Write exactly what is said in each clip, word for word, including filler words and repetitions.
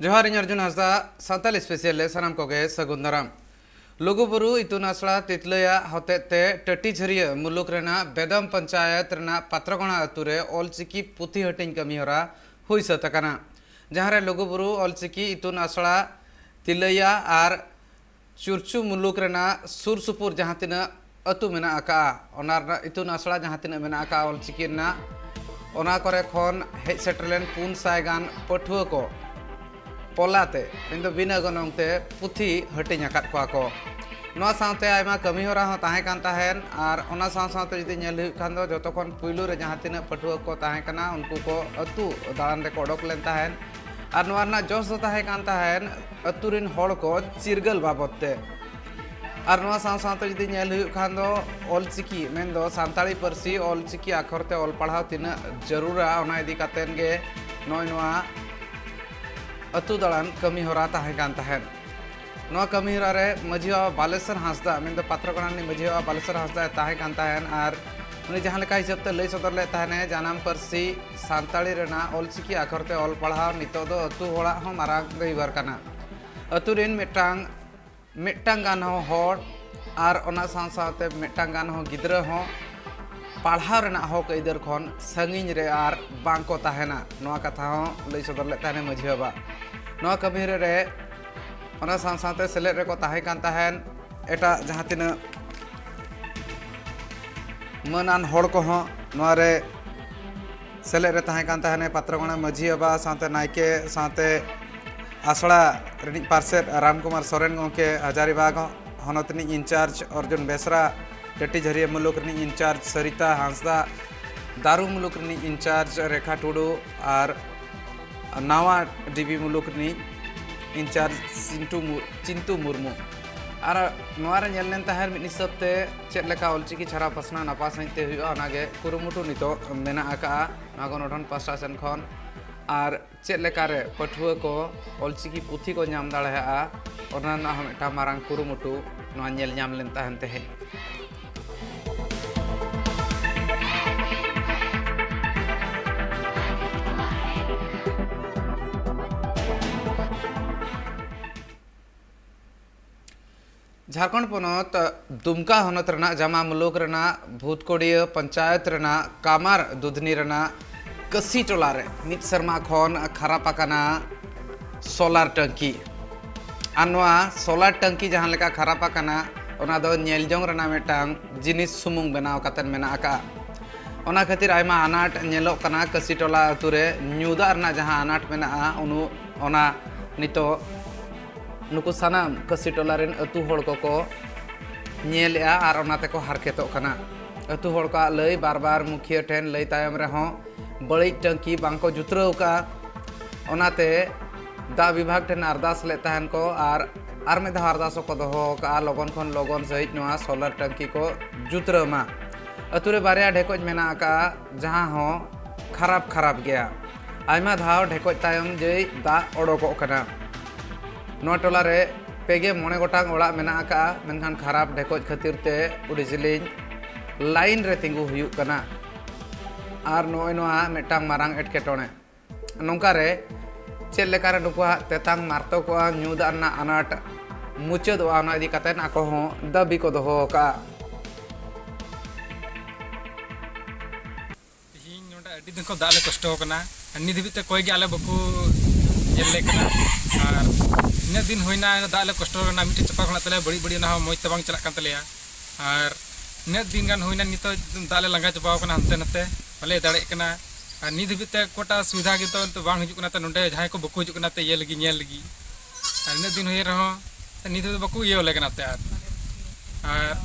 ᱡᱚᱦᱟᱨ, ᱤᱧ ᱚᱨᱡᱩᱱ ᱦᱟᱸᱥᱫᱟ, ᱥᱟᱱᱛᱟᱞᱤ ᱥᱯᱮᱥᱤᱭᱟᱞ ᱨᱮ ᱥᱟᱱᱟᱢ ᱠᱚᱜᱮ ᱥᱟᱹᱜᱩᱱ ᱫᱟᱨᱟᱢ᱾ ᱞᱩᱜᱩᱵᱩᱨᱩ ᱤᱛᱩᱱ ᱟᱥᱲᱟ ᱛᱤᱛᱞᱟᱹᱭᱟᱜ ᱦᱚᱛᱮᱡ ᱛᱮ ᱴᱟᱹᱴᱤ ᱡᱷᱟᱹᱨᱤᱭᱟᱹ ᱢᱩᱞᱩᱠ ᱨᱮᱱᱟᱜ ᱵᱮᱫᱟᱢ ᱯᱚᱧᱪᱟᱭᱮᱛ ᱨᱮᱱᱟᱜ ᱯᱟᱛᱨᱚᱜᱚᱲᱟ ᱟᱹᱛᱩ ᱨᱮ ᱚᱞᱪᱤᱠᱤ ᱯᱩᱛᱷᱤ ᱦᱟᱹᱴᱤᱧ ᱠᱟᱹᱢᱤᱦᱚᱨᱟ ᱦᱩᱭ ᱥᱟᱹᱛ ᱟᱠᱟᱱᱟ, ᱡᱟᱦᱟᱸ ᱨᱮ ᱞᱩᱜᱩᱵᱩᱨᱩ ᱚᱞᱪᱤᱠᱤ ᱤᱛᱩᱱ ᱟᱥᱲᱟ ᱛᱤᱞᱟᱹᱭᱟ ᱟᱨ ᱪᱩᱨᱪᱩ ᱢᱩᱞᱩᱠ ᱨᱮᱱᱟᱜ ᱥᱩᱨ ᱥᱩᱯᱩᱨ ᱡᱟᱦᱟᱸ ᱛᱤᱱᱟᱹᱜ ᱟᱹᱛᱩ ᱢᱮᱱᱟᱜ ᱟᱠᱟᱫᱼᱟ, ᱚᱱᱟ ᱨᱮᱱᱟᱜ ᱤᱛᱩᱱ ᱟᱥᱲᱟ ᱡᱟᱦᱟᱸ ᱛᱤᱱᱟᱹᱜ ᱢᱮᱱᱟᱜ ᱟᱠᱟᱫᱼᱟ ᱚᱞᱪᱤᱠᱤ ᱨᱮᱱᱟᱜ, ᱚᱱᱟ ᱠᱚᱨᱮ ᱠᱷᱚᱱ ᱦᱮᱡ ᱥᱮᱴᱮᱨ ᱞᱮᱱ ᱯᱩᱱ ᱥᱟᱭ ᱜᱟᱱ ᱯᱟᱹᱴᱷᱩᱣᱟᱹ ᱠᱚ ᱯᱚᱞᱟ ᱛᱮ, ᱢᱮᱱᱫᱚ ᱵᱤᱱᱟᱹ ᱜᱚᱱᱚᱝ ᱛᱮ ᱯᱩᱛᱷᱤ ᱦᱟᱹᱴᱤᱧ ᱟᱠᱟᱫ ᱠᱚᱣᱟ ᱠᱚ᱾ ᱱᱚᱣᱟ ᱥᱟᱶᱛᱮ ᱟᱭᱢᱟ ᱠᱟᱹᱢᱤ ᱦᱚᱨᱟ ᱦᱚᱸ ᱛᱟᱦᱮᱸ ᱠᱟᱱ ᱛᱟᱦᱮᱸᱫ, ᱟᱨ ᱚᱱᱟ ᱥᱟᱶ ᱥᱟᱶᱛᱮ ᱡᱩᱫᱤ ᱧᱮᱞ ᱦᱩᱭᱩᱜ ᱠᱷᱟᱱ ᱫᱚ, ᱡᱚᱛᱚ ᱠᱷᱚᱱ ᱯᱩᱭᱞᱩ ᱨᱮ ᱡᱟᱦᱟᱸ ᱛᱤᱱᱟᱹᱜ ᱯᱟᱹᱴᱷᱩᱣᱟᱹ ᱠᱚ ᱛᱟᱦᱮᱸ ᱠᱟᱱᱟ, ᱩᱱᱠᱩ ᱠᱚ ᱟᱹᱛᱩ ᱫᱟᱬᱟᱱ ᱨᱮᱠᱚ ᱚᱰᱚᱠ ᱞᱮᱱ ᱛᱟᱦᱮᱸᱫ᱾ ᱟᱨ ᱱᱚᱣᱟ ᱨᱮᱱᱟᱜ ᱡᱚᱥ ᱫᱚ ᱛᱟᱦᱮᱸ ᱠᱟᱱ ᱛᱟᱦᱮᱸᱫ ᱟᱹᱛᱩ ᱨᱮᱱ ᱦᱚᱲ ᱠᱚ ᱪᱤᱨᱜᱟᱹᱞ ᱵᱟᱵᱚᱫ ᱛᱮ᱾ ᱟᱨ ᱱᱚᱣᱟ ᱥᱟᱶ ᱥᱟᱶᱛᱮ ᱡᱩᱫᱤ ᱧᱮᱞ ᱦᱩᱭᱩᱜ ᱠᱷᱟᱱ ᱫᱚ, ᱚᱞᱪᱤᱠᱤ, ᱢᱮᱱᱫᱚ ᱥᱟᱱᱛᱟᱲᱤ ᱯᱟᱹᱨᱥᱤ ᱚᱞᱪᱤᱠᱤ ᱟᱠᱷᱚᱨ ᱛᱮ ᱚᱞ ᱯᱟᱲᱦᱟᱣ ᱛᱤᱱᱟᱹᱜ ᱡᱟᱹᱨᱩᱲᱟ, ᱚᱱᱟ ᱤᱫᱤ ᱠᱟᱛᱮᱫ ᱜᱮ ᱱᱚᱜᱼᱚᱭ ᱱᱚᱣᱟ ᱟᱹᱛᱩ ᱫᱟᱬᱟᱱ ᱠᱟᱹᱢᱤ ᱦᱚᱨᱟ ᱛᱟᱦᱮᱸ ᱠᱟᱱ ᱛᱟᱦᱮᱸᱫ᱾ ᱱᱚᱣᱟ ᱠᱟᱹᱢᱤ ᱦᱚᱨᱟ ᱨᱮ ᱢᱟᱹᱡᱷᱤ ᱵᱟᱵᱟ ᱵᱟᱞᱮᱥᱚᱨ ᱦᱟᱸᱥᱫᱟ, ᱢᱮᱱᱫᱚ ᱯᱟᱛᱨᱚᱜᱚᱲᱟ ᱨᱤᱱᱤᱡ ᱢᱟᱹᱡᱷᱤ ᱵᱟᱵᱟ ᱵᱟᱞᱮᱥᱚᱨ ᱦᱟᱸᱥᱫᱟ ᱛᱟᱦᱮᱸ ᱠᱟᱱ ᱛᱟᱦᱮᱸᱫ, ᱟᱨ ᱩᱱᱤ ᱡᱟᱦᱟᱸ ᱞᱮᱠᱟ ᱦᱤᱥᱟᱹᱵ ᱛᱮ ᱞᱟᱹᱭ ᱥᱚᱫᱚᱨ ᱞᱮᱫ ᱛᱟᱦᱮᱱᱮ, ᱡᱟᱱᱟᱢ ᱯᱟᱹᱨᱥᱤ ᱥᱟᱱᱛᱟᱲᱤ ᱨᱮᱱᱟᱜ ᱚᱞᱪᱤᱠᱤ ᱟᱠᱷᱚᱨ ᱛᱮ ᱚᱞ ᱯᱟᱲᱦᱟᱣ ᱱᱤᱛᱚᱜ ᱫᱚ ᱟᱹᱛᱩ ᱦᱚᱲᱟᱜ ᱦᱚᱸ ᱢᱟᱨᱟᱝ ᱫᱟᱹᱭᱵᱷᱟᱨ ᱠᱟᱱᱟ᱾ ᱟᱹᱛᱩ ᱨᱮᱱ ᱢᱤᱫᱴᱟᱝ, ᱢᱤᱫᱴᱟᱝ ᱜᱟᱱ ᱦᱚᱸ ᱦᱚᱲ ᱟᱨ ᱚᱱᱟ ᱥᱟᱶ ᱥᱟᱶᱛᱮ ᱢᱤᱫᱴᱟᱝ ᱜᱟᱱ ᱦᱚᱸ ᱜᱤᱫᱽᱨᱟᱹ ᱦᱚᱸ ᱯᱟᱲᱦᱟᱣ ᱨᱮᱱᱟᱜ ᱦᱚᱠ ᱟᱹᱭᱫᱟᱹᱨ ᱠᱷᱚᱱ ᱥᱟᱺᱜᱤᱧ ᱨᱮ ᱟᱨ ᱵᱟᱝ ᱠᱚ ᱛᱟᱦᱮᱱᱟ, ᱱᱚᱣᱟ ᱠᱟᱛᱷᱟ ᱦᱚᱸ ᱞᱟᱹᱭ ᱥᱚᱫᱚᱨ ᱞᱮᱫ ᱛᱟᱦᱮᱱᱟ ᱢᱟᱹᱡᱷᱤ ᱵᱟᱵᱟ᱾ ᱱᱚᱣᱟ ᱠᱟᱹᱢᱤ ᱨᱮ ᱚᱱᱟ ᱥᱟᱶ ᱥᱟᱶᱛᱮ ᱥᱮᱞᱮᱫ ᱨᱮᱠᱚ ᱛᱟᱦᱮᱸ ᱠᱟᱱ ᱛᱟᱦᱮᱸᱫ ᱮᱴᱟᱜ ᱡᱟᱦᱟᱸ ᱛᱤᱱᱟᱹᱜ ᱢᱟᱹᱱᱟᱱ ᱦᱚᱲ ᱠᱚᱦᱚᱸ ᱱᱚᱣᱟ ᱨᱮ ᱥᱮᱞᱮᱫ ᱨᱮ ᱛᱟᱦᱮᱸ ᱠᱟᱱ ᱛᱟᱦᱮᱱᱟ ᱯᱟᱛᱨᱚᱜᱚᱲᱟ ᱢᱟᱹᱡᱷᱤ ᱵᱟᱵᱟ ᱥᱟᱶᱛᱮ ᱱᱟᱭᱠᱮ ᱥᱟᱶᱛᱮ ᱟᱥᱲᱟ ᱨᱤᱱᱤᱡ ᱯᱟᱨᱥᱮᱛ ᱨᱟᱢ ᱠᱩᱢᱟᱨ ᱥᱚᱨᱮᱱ ᱜᱚᱢᱠᱮ, ᱦᱟᱡᱟᱨᱤᱵᱟᱜᱽ ᱦᱚᱱᱚᱛ ᱨᱤᱱᱤᱡ ᱤᱱᱪᱟᱨᱡᱽ ᱚᱨᱡᱩᱱ ᱵᱮᱥᱨᱟ, ᱴᱟᱹᱴᱤ ᱡᱷᱟᱹᱨᱤᱭᱟᱹ ᱢᱩᱞᱩᱠ ᱨᱤᱱᱤᱡ ᱤᱱᱪᱟᱨᱡᱽ ᱥᱟᱹᱨᱤᱛᱟ ᱦᱟᱸᱥᱫᱟ, ᱫᱟᱨᱩ ᱢᱩᱞᱩᱠ ᱨᱤᱱᱤᱡ ᱤᱱᱪᱟᱨᱡᱽ ᱨᱮᱠᱷᱟ ᱴᱩᱰᱩ ᱟᱨ ᱱᱟᱣᱟ ᱰᱤᱵᱤ ᱢᱩᱞᱩᱠ ᱨᱤᱱᱤᱡ ᱤᱱᱪᱟᱨᱡᱽ ᱪᱤᱱᱴᱩ ᱢᱩ-, ᱪᱤᱱᱛᱩ ᱢᱩᱨᱢᱩ᱾ ᱟᱨ ᱱᱚᱣᱟ ᱨᱮ ᱧᱮᱞ ᱞᱮᱱ ᱛᱟᱦᱮᱸᱫ ᱢᱤᱫ ᱦᱤᱥᱟᱹᱵ ᱛᱮ ᱪᱮᱫ ᱞᱮᱠᱟ ᱚᱞᱪᱤᱠᱤ ᱪᱷᱟᱨᱟᱣ ᱯᱟᱥᱱᱟᱣ ᱱᱟᱯᱟᱭ ᱥᱟᱺᱦᱤᱡ ᱛᱮ ᱦᱩᱭᱩᱜᱼᱟ, ᱚᱱᱟᱜᱮ ᱠᱩᱨᱩᱢᱩᱴᱩ ᱱᱤᱛᱚᱜ ᱢᱮᱱᱟᱜ ᱟᱠᱟᱫᱼᱟ ᱱᱚᱣᱟ ᱜᱚᱱᱚᱴᱷᱚᱱ ᱯᱟᱥᱴᱟ ᱥᱮᱱ ᱠᱷᱚᱱ᱾ ᱟᱨ ᱪᱮᱫ ᱞᱮᱠᱟᱨᱮ ᱯᱟᱹᱴᱷᱩᱣᱟᱹ ᱠᱚ ᱚᱞᱪᱤᱠᱤ ᱯᱩᱛᱷᱤ ᱠᱚ ᱧᱟᱢ ᱫᱟᱲᱮᱭᱟᱜᱼᱟ, ᱚᱱᱟ ᱨᱮᱱᱟᱜ ᱦᱚᱸ ᱢᱤᱫᱴᱟᱝ ᱢᱟᱨᱟᱝ ᱠᱩᱨᱩᱢᱩᱴᱩ ᱱᱚᱣᱟ ᱧᱮᱞ ᱧᱟᱢ ᱞᱮᱱ ᱛᱟᱦᱮᱱ ᱛᱮᱦᱮᱧ᱾ ᱡᱷᱟᱲᱠᱷᱚᱸᱰ ᱯᱚᱱᱚᱛ ᱫᱩᱢᱠᱟ ᱦᱚᱱᱚᱛ ᱨᱮᱱᱟᱜ ᱡᱟᱢᱟ ᱢᱩᱞᱩᱠ ᱨᱮᱱᱟᱜ ᱵᱷᱩᱛᱠᱚᱲᱤᱭᱟᱹ ᱯᱚᱧᱪᱟᱭᱮᱛ ᱨᱮᱱᱟᱜ ᱠᱟᱢᱟᱨ ᱫᱩᱫᱷᱱᱤ ᱨᱮᱱᱟᱜ ᱠᱟᱹᱥᱤ ᱴᱚᱞᱟ ᱨᱮ ᱢᱤᱫ ᱥᱮᱨᱢᱟ ᱠᱷᱚᱱ ᱠᱷᱟᱨᱟᱯ ᱟᱠᱟᱱᱟ ᱥᱳᱞᱟᱨ ᱴᱟᱝᱠᱤ᱾ ᱟᱨ ᱱᱚᱣᱟ ᱥᱳᱞᱟᱨ ᱴᱟᱝᱠᱤ ᱡᱟᱦᱟᱸ ᱞᱮᱠᱟ ᱠᱷᱟᱨᱟᱯ ᱟᱠᱟᱱᱟ, ᱚᱱᱟ ᱫᱚ ᱧᱮᱞ ᱡᱚᱝ ᱨᱮᱱᱟᱜ ᱢᱤᱫᱴᱟᱝ ᱡᱤᱱᱤᱥ ᱥᱩᱢᱩᱝ ᱵᱮᱱᱟᱣ ᱠᱟᱛᱮ ᱢᱮᱱᱟᱜ ᱟᱠᱟᱫᱼᱟ᱾ ᱚᱱᱟ ᱠᱷᱟᱹᱛᱤᱨ ᱟᱭᱢᱟ ᱟᱱᱟᱴ ᱧᱮᱞᱚᱜ ᱠᱟᱱᱟ᱾ ᱠᱟᱹᱥᱤ ᱴᱚᱞᱟ ᱟᱹᱛᱩ ᱨᱮ ᱧᱩ ᱫᱟᱜ ᱨᱮᱱᱟᱜ ᱡᱟᱦᱟᱸ ᱟᱱᱟᱴ ᱢᱮᱱᱟᱜᱼᱟ, ᱚᱱᱟ ᱱᱤᱛᱚᱜ ᱱᱩᱠᱩ ᱥᱟᱱᱟᱢ ᱠᱟᱹᱥᱤ ᱴᱚᱞᱟ ᱨᱮᱱ ᱟᱹᱛᱩ ᱦᱚᱲ ᱠᱚᱠᱚ ᱧᱮᱞᱮᱜᱼᱟ ᱟᱨ ᱚᱱᱟ ᱛᱮᱠᱚ ᱦᱟᱨᱠᱮᱛᱚᱜ ᱠᱟᱱᱟ᱾ ᱟᱹᱛᱩ ᱦᱚᱲ ᱠᱚᱣᱟᱜ ᱞᱟᱹᱭ, ᱵᱟᱨ ᱵᱟᱨ ᱢᱩᱠᱷᱤᱭᱟᱹ ᱴᱷᱮᱱ ᱞᱟᱹᱭ ᱛᱟᱭᱚᱢ ᱨᱮᱦᱚᱸ ᱵᱟᱹᱲᱤᱡ ᱴᱟᱹᱝᱠᱤ ᱵᱟᱝ ᱠᱚ ᱡᱩᱛᱨᱟᱹᱣ ᱠᱟᱜᱼᱟ᱾ ᱚᱱᱟᱛᱮ ᱫᱟᱜ ᱵᱤᱵᱷᱟᱜᱽ ᱴᱷᱮᱱ ᱟᱨᱫᱟᱥ ᱞᱮᱫ ᱛᱟᱦᱮᱱ ᱠᱚ ᱟᱨ ᱟᱨ ᱢᱤᱫ ᱫᱷᱟᱣ ᱟᱨᱫᱟᱥ ᱦᱚᱸᱠᱚ ᱫᱚᱦᱚ ᱟᱠᱟᱫᱼᱟ, ᱞᱚᱜᱚᱱ ᱠᱷᱚᱱ ᱞᱚᱜᱚᱱ ᱥᱟᱺᱦᱤᱡ ᱱᱚᱣᱟ ᱥᱳᱞᱟᱨ ᱴᱟᱹᱝᱠᱤ ᱠᱚ ᱡᱩᱛᱨᱟᱹᱣ ᱢᱟ᱾ ᱟᱹᱛᱩ ᱨᱮ ᱵᱟᱨᱭᱟ ᱰᱷᱮᱠᱚᱡ ᱢᱮᱱᱟᱜ ᱟᱠᱟᱫᱼᱟ, ᱡᱟᱦᱟᱸ ᱦᱚᱸ ᱠᱷᱟᱨᱟᱯ ᱠᱷᱟᱨᱟᱯ ᱜᱮᱭᱟ᱾ ᱟᱭᱢᱟ ᱫᱷᱟᱣ ᱰᱷᱮᱠᱚᱡ ᱛᱟᱭᱚᱢ ᱡᱮᱭ ᱫᱟᱜ ᱚᱰᱚᱠᱚᱜ ᱠᱟᱱᱟ᱾ ᱱᱚᱣᱟ ᱴᱚᱞᱟ ᱨᱮ ᱯᱮ ᱜᱮ ᱢᱚᱬᱮ ᱜᱚᱴᱟᱝ ᱚᱲᱟᱜ ᱢᱮᱱᱟᱜ ᱟᱠᱟᱫᱼᱟ, ᱢᱮᱱᱠᱷᱟᱱ ᱠᱷᱟᱨᱟᱯ ᱰᱷᱮᱠᱚᱡ ᱠᱷᱟᱹᱛᱤᱨ ᱛᱮ ᱟᱹᱰᱤ ᱡᱤᱞᱤᱧ ᱞᱟᱭᱤᱱ ᱨᱮ ᱛᱤᱸᱜᱩ ᱦᱩᱭᱩᱜ ᱠᱟᱱᱟ᱾ ᱟᱨ ᱱᱚᱜᱼᱚᱭ ᱱᱚᱣᱟ ᱢᱤᱫᱴᱟᱝ ᱢᱟᱨᱟᱝ ᱮᱴᱠᱮᱴᱚᱬᱮ᱾ ᱱᱚᱝᱠᱟ ᱨᱮ ᱪᱮᱫ ᱞᱮᱠᱟᱨᱮ ᱱᱩᱠᱩᱣᱟᱜ ᱛᱮᱛᱟᱝ ᱢᱟᱨᱛᱚᱠᱚᱜᱼᱟ, ᱧᱩ ᱫᱟᱜ ᱨᱮᱱᱟᱜ ᱟᱱᱟᱴ ᱢᱩᱪᱟᱹᱫᱚᱜᱼᱟ, ᱚᱱᱟ ᱤᱫᱤ ᱠᱟᱛᱮ ᱟᱠᱚ ᱦᱚᱸ ᱫᱟᱹᱵᱤ ᱠᱚ ᱫᱚᱦᱚ ᱟᱠᱟᱫᱼᱟ᱾ ᱛᱮᱦᱮᱧ ᱱᱚᱰᱮ ᱟᱹᱰᱤ ᱫᱤᱱ ᱠᱷᱚᱱ ᱫᱟᱜ ᱞᱮ ᱠᱚᱥᱴᱚ ᱟᱠᱟᱱᱟ, ᱟᱨ ᱱᱤᱛ ᱫᱷᱟᱹᱵᱤᱡ ᱛᱮ ᱚᱠᱚᱭ ᱜᱮ ᱟᱞᱮ ᱵᱟᱠᱚ ᱧᱮᱞ ᱞᱮ ᱠᱟᱱᱟ᱾ ᱟᱨ ᱤᱱᱟᱹᱜ ᱫᱤᱱ ᱦᱩᱭᱱᱟ ᱫᱟᱜ ᱞᱮ ᱠᱚᱥᱴᱚ ᱟᱠᱟᱱᱟ, ᱢᱤᱫᱴᱮᱡ ᱪᱟᱯᱟ ᱠᱷᱚᱱᱟᱜ ᱛᱟᱞᱮ ᱵᱟᱹᱲᱤᱡ ᱵᱟᱹᱲᱤᱡ, ᱚᱱᱟ ᱦᱚᱸ ᱢᱚᱡᱽ ᱛᱮ ᱵᱟᱝ ᱪᱟᱞᱟᱜ ᱠᱟᱱ ᱛᱟᱞᱮᱭᱟ᱾ ᱟᱨ ᱤᱱᱟᱹᱜ ᱫᱤᱱ ᱜᱟᱱ ᱦᱩᱭᱱᱟ, ᱱᱤᱛᱚᱜ ᱫᱟᱜ ᱞᱮ ᱞᱟᱸᱜᱟ ᱪᱟᱵᱟᱣ ᱠᱟᱱᱟ, ᱦᱟᱱᱛᱮ ᱱᱟᱛᱮ ᱵᱟᱞᱮ ᱫᱟᱲᱮᱭᱟᱜ ᱠᱟᱱᱟ᱾ ᱟᱨ ᱱᱤᱛ ᱫᱷᱟᱹᱵᱤᱡ ᱛᱮ ᱚᱠᱟᱴᱟᱜ ᱥᱩᱵᱤᱫᱷᱟ ᱜᱮ ᱱᱤᱛᱚᱜ ᱵᱟᱝ ᱦᱤᱡᱩᱜ ᱠᱟᱱᱟ, ᱛᱚ ᱱᱚᱰᱮ ᱡᱟᱦᱟᱸᱭ ᱠᱚ ᱵᱟᱠᱚ ᱦᱤᱡᱩᱜ ᱠᱟᱱᱟ ᱛᱮ ᱤᱭᱟᱹ ᱞᱟᱹᱜᱤᱫ, ᱧᱮᱞ ᱞᱟᱹᱜᱤᱫ᱾ ᱟᱨ ᱤᱱᱟᱹᱜ ᱫᱤᱱ ᱦᱩᱭᱮᱱ ᱨᱮᱦᱚᱸ ᱱᱤᱛ ᱫᱷᱟᱹᱵᱤᱡ ᱵᱟᱠᱚ ᱤᱭᱟᱹ ᱟᱞᱮ ᱠᱟᱱᱟ ᱛᱮ᱾ ᱟᱨ, ᱟᱨ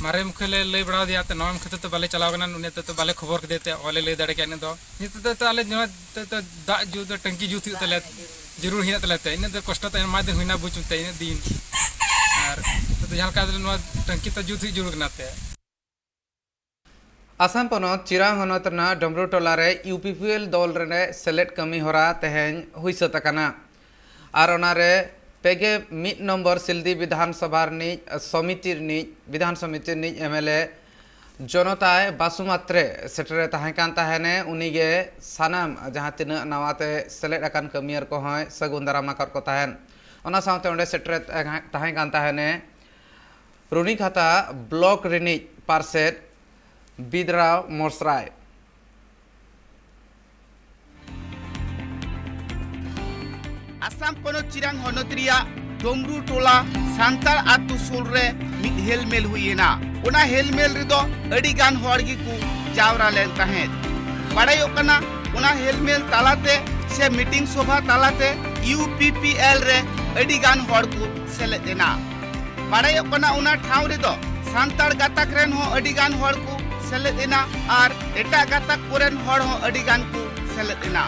ᱢᱟᱨᱮ ᱢᱩᱠᱷᱤᱭᱟᱹ ᱞᱮ ᱞᱟᱹᱭ ᱵᱟᱲᱟ ᱟᱫᱮᱭᱟ, ᱛᱚ ᱱᱚᱣᱟ ᱢᱩᱠᱷᱤᱭᱟᱹ ᱛᱮ ᱵᱟᱞᱮ ᱪᱟᱞᱟᱣ ᱠᱟᱱᱟ, ᱩᱱᱤ ᱛᱮ ᱛᱚ ᱵᱟᱞᱮ ᱠᱷᱚᱵᱚᱨ ᱠᱮᱫᱮ ᱛᱮ ᱵᱟᱞᱮ ᱞᱟᱹᱭ ᱫᱟᱲᱮ ᱠᱮᱭᱟ ᱤᱱᱟᱹᱜ ᱫᱚ᱾ ᱱᱤᱛᱚᱜ ᱫᱚ, ᱛᱚ ᱟᱞᱮ ᱱᱚᱣᱟ ᱛᱮ, ᱛᱚ ᱫᱟᱜ ᱡᱩᱛ ᱫᱚ ᱴᱟᱹᱝᱠᱤ ᱡᱩᱛ ᱦᱩᱭᱩᱜ ᱛᱟᱞᱮᱭᱟ, ᱡᱟᱹᱨᱩᱲ ᱦᱮᱱᱟᱜ ᱛᱟᱞᱮ ᱛᱮ᱾ ᱤᱱᱟᱹᱜ ᱫᱚ ᱠᱚᱥᱴᱚ ᱛᱮ ᱟᱭᱢᱟ ᱫᱤᱱ ᱦᱩᱭᱱᱟ, ᱵᱩᱡᱽ ᱢᱮ ᱛᱮ ᱤᱱᱟᱹᱜ ᱫᱤᱱ᱾ ᱟᱨ ᱱᱤᱛᱚᱜ ᱫᱚ ᱡᱟᱦᱟᱸ ᱞᱮᱠᱟ ᱱᱚᱣᱟ ᱴᱟᱹᱝᱠᱤ ᱛᱚ ᱡᱩᱛ ᱦᱩᱭᱩᱜ ᱡᱟᱹᱨᱩᱲ ᱠᱟᱱᱟ ᱛᱮ᱾ ᱟᱥᱟᱢ ᱯᱚᱱᱚᱛ ᱪᱤᱨᱟᱝ ᱦᱚᱱᱚᱛ ᱨᱮᱱᱟᱜ ᱰᱚᱢᱨᱩ ᱴᱚᱞᱟ ᱨᱮ ᱤᱭᱩ ᱯᱤ ᱯᱤ ᱮᱞ ᱫᱚᱞ ᱨᱮᱱᱟᱜ ᱥᱮᱞᱮᱫ ᱠᱟᱹᱢᱤ ᱦᱚᱨᱟ ᱛᱮᱦᱮᱧ ᱦᱩᱭ ᱥᱟᱹᱛ ᱟᱠᱟᱱᱟ᱾ ᱟᱨ ᱚᱱᱟᱨᱮ ᱯᱮ ᱜᱮ ᱢᱤᱫ ᱱᱚᱢᱵᱚᱨ ᱥᱤᱞᱫᱤ ᱵᱤᱫᱷᱟᱱ ᱥᱚᱵᱷᱟ ᱨᱤᱱᱤᱡ ᱥᱚᱢᱤᱛᱤ ᱨᱤᱱᱤᱡ, ᱵᱤᱫᱷᱟᱱ ᱥᱚᱢᱤᱛᱤ ᱨᱤᱱᱤᱡ ᱮᱢ ᱮᱞ ᱮ ᱡᱚᱱᱚᱛᱟᱭ ᱵᱟᱥᱩᱢᱟᱛᱨᱮ ᱥᱮᱴᱮᱨᱮ ᱛᱟᱦᱮᱸ ᱠᱟᱱ ᱛᱟᱦᱮᱱᱮ᱾ ᱩᱱᱤᱜᱮ ᱥᱟᱱᱟᱢ ᱡᱟᱦᱟᱸ ᱛᱤᱱᱟᱹᱜ ᱱᱟᱣᱟᱛᱮ ᱥᱮᱞᱮᱫ ᱟᱠᱟᱱ ᱠᱟᱹᱢᱤᱭᱟᱹᱨ ᱠᱚᱦᱚᱸᱭ ᱥᱟᱹᱜᱩᱱ ᱫᱟᱨᱟᱢ ᱟᱠᱟᱫ ᱠᱚ ᱛᱟᱦᱮᱸᱫ᱾ ᱚᱱᱟ ᱥᱟᱶᱛᱮ ᱚᱸᱰᱮ ᱥᱮᱴᱮᱨᱮ ᱛᱟᱦᱮᱸ ᱠᱟᱱ ᱛᱟᱦᱮᱱᱮ ᱨᱩᱱᱤᱠᱷᱟᱛᱟ ᱵᱞᱚᱠ ᱨᱤᱱᱤᱡ ᱯᱟᱨᱥᱮᱛ ᱵᱤᱫᱽᱨᱟᱣ ᱢᱚᱥᱨᱟᱭ᱾ ᱟᱥᱟᱢ ᱯᱚᱱᱚᱛ ᱪᱤᱨᱟᱝ ᱦᱚᱱᱚᱛ ᱨᱮᱭᱟᱜ ᱰᱳᱢᱨᱩ ᱴᱚᱞᱟ ᱥᱟᱱᱛᱟᱲ ᱟᱛᱳ ᱥᱩᱨ ᱨᱮ ᱢᱤᱫ ᱦᱮᱞᱢᱮᱞ ᱦᱩᱭ ᱮᱱᱟ᱾ ᱚᱱᱟ ᱦᱮᱞᱢᱮᱞ ᱨᱮᱫᱚ ᱟᱹᱰᱤ ᱜᱟᱱ ᱦᱚᱲ ᱜᱮᱠᱚ ᱡᱟᱣᱨᱟ ᱞᱮᱱ ᱛᱟᱦᱮᱸᱫ᱾ ᱵᱟᱲᱟᱭᱚᱜ ᱠᱟᱱᱟ, ᱚᱱᱟ ᱦᱮᱞᱢᱮᱞ ᱛᱟᱞᱟᱛᱮ ᱥᱮ ᱢᱤᱴᱤᱝ ᱥᱚᱵᱷᱟ ᱛᱟᱞᱟᱛᱮ ᱤᱭᱩ ᱯᱤ ᱯᱤ ᱮᱞ ᱨᱮ ᱟᱹᱰᱤ ᱜᱟᱱ ᱦᱚᱲ ᱠᱚ ᱥᱮᱞᱮᱫ ᱮᱱᱟ᱾ ᱵᱟᱲᱟᱭᱚᱜ ᱠᱟᱱᱟ, ᱚᱱᱟ ᱴᱷᱟᱶ ᱨᱮᱫᱚ ᱥᱟᱱᱛᱟᱲ ᱜᱟᱛᱟᱠ ᱨᱮᱱ ᱦᱚᱸ ᱟᱹᱰᱤ ᱜᱟᱱ ᱦᱚᱲ ᱠᱚ ᱥᱮᱞᱮᱫ ᱮᱱᱟ ᱟᱨ ᱮᱴᱟᱜ ᱜᱟᱛᱟᱠ ᱠᱚᱨᱮᱱ ᱦᱚᱲ ᱦᱚᱸ ᱟᱹᱰᱤ ᱜᱟᱱ ᱠᱚ ᱥᱮᱞᱮᱫ ᱮᱱᱟ᱾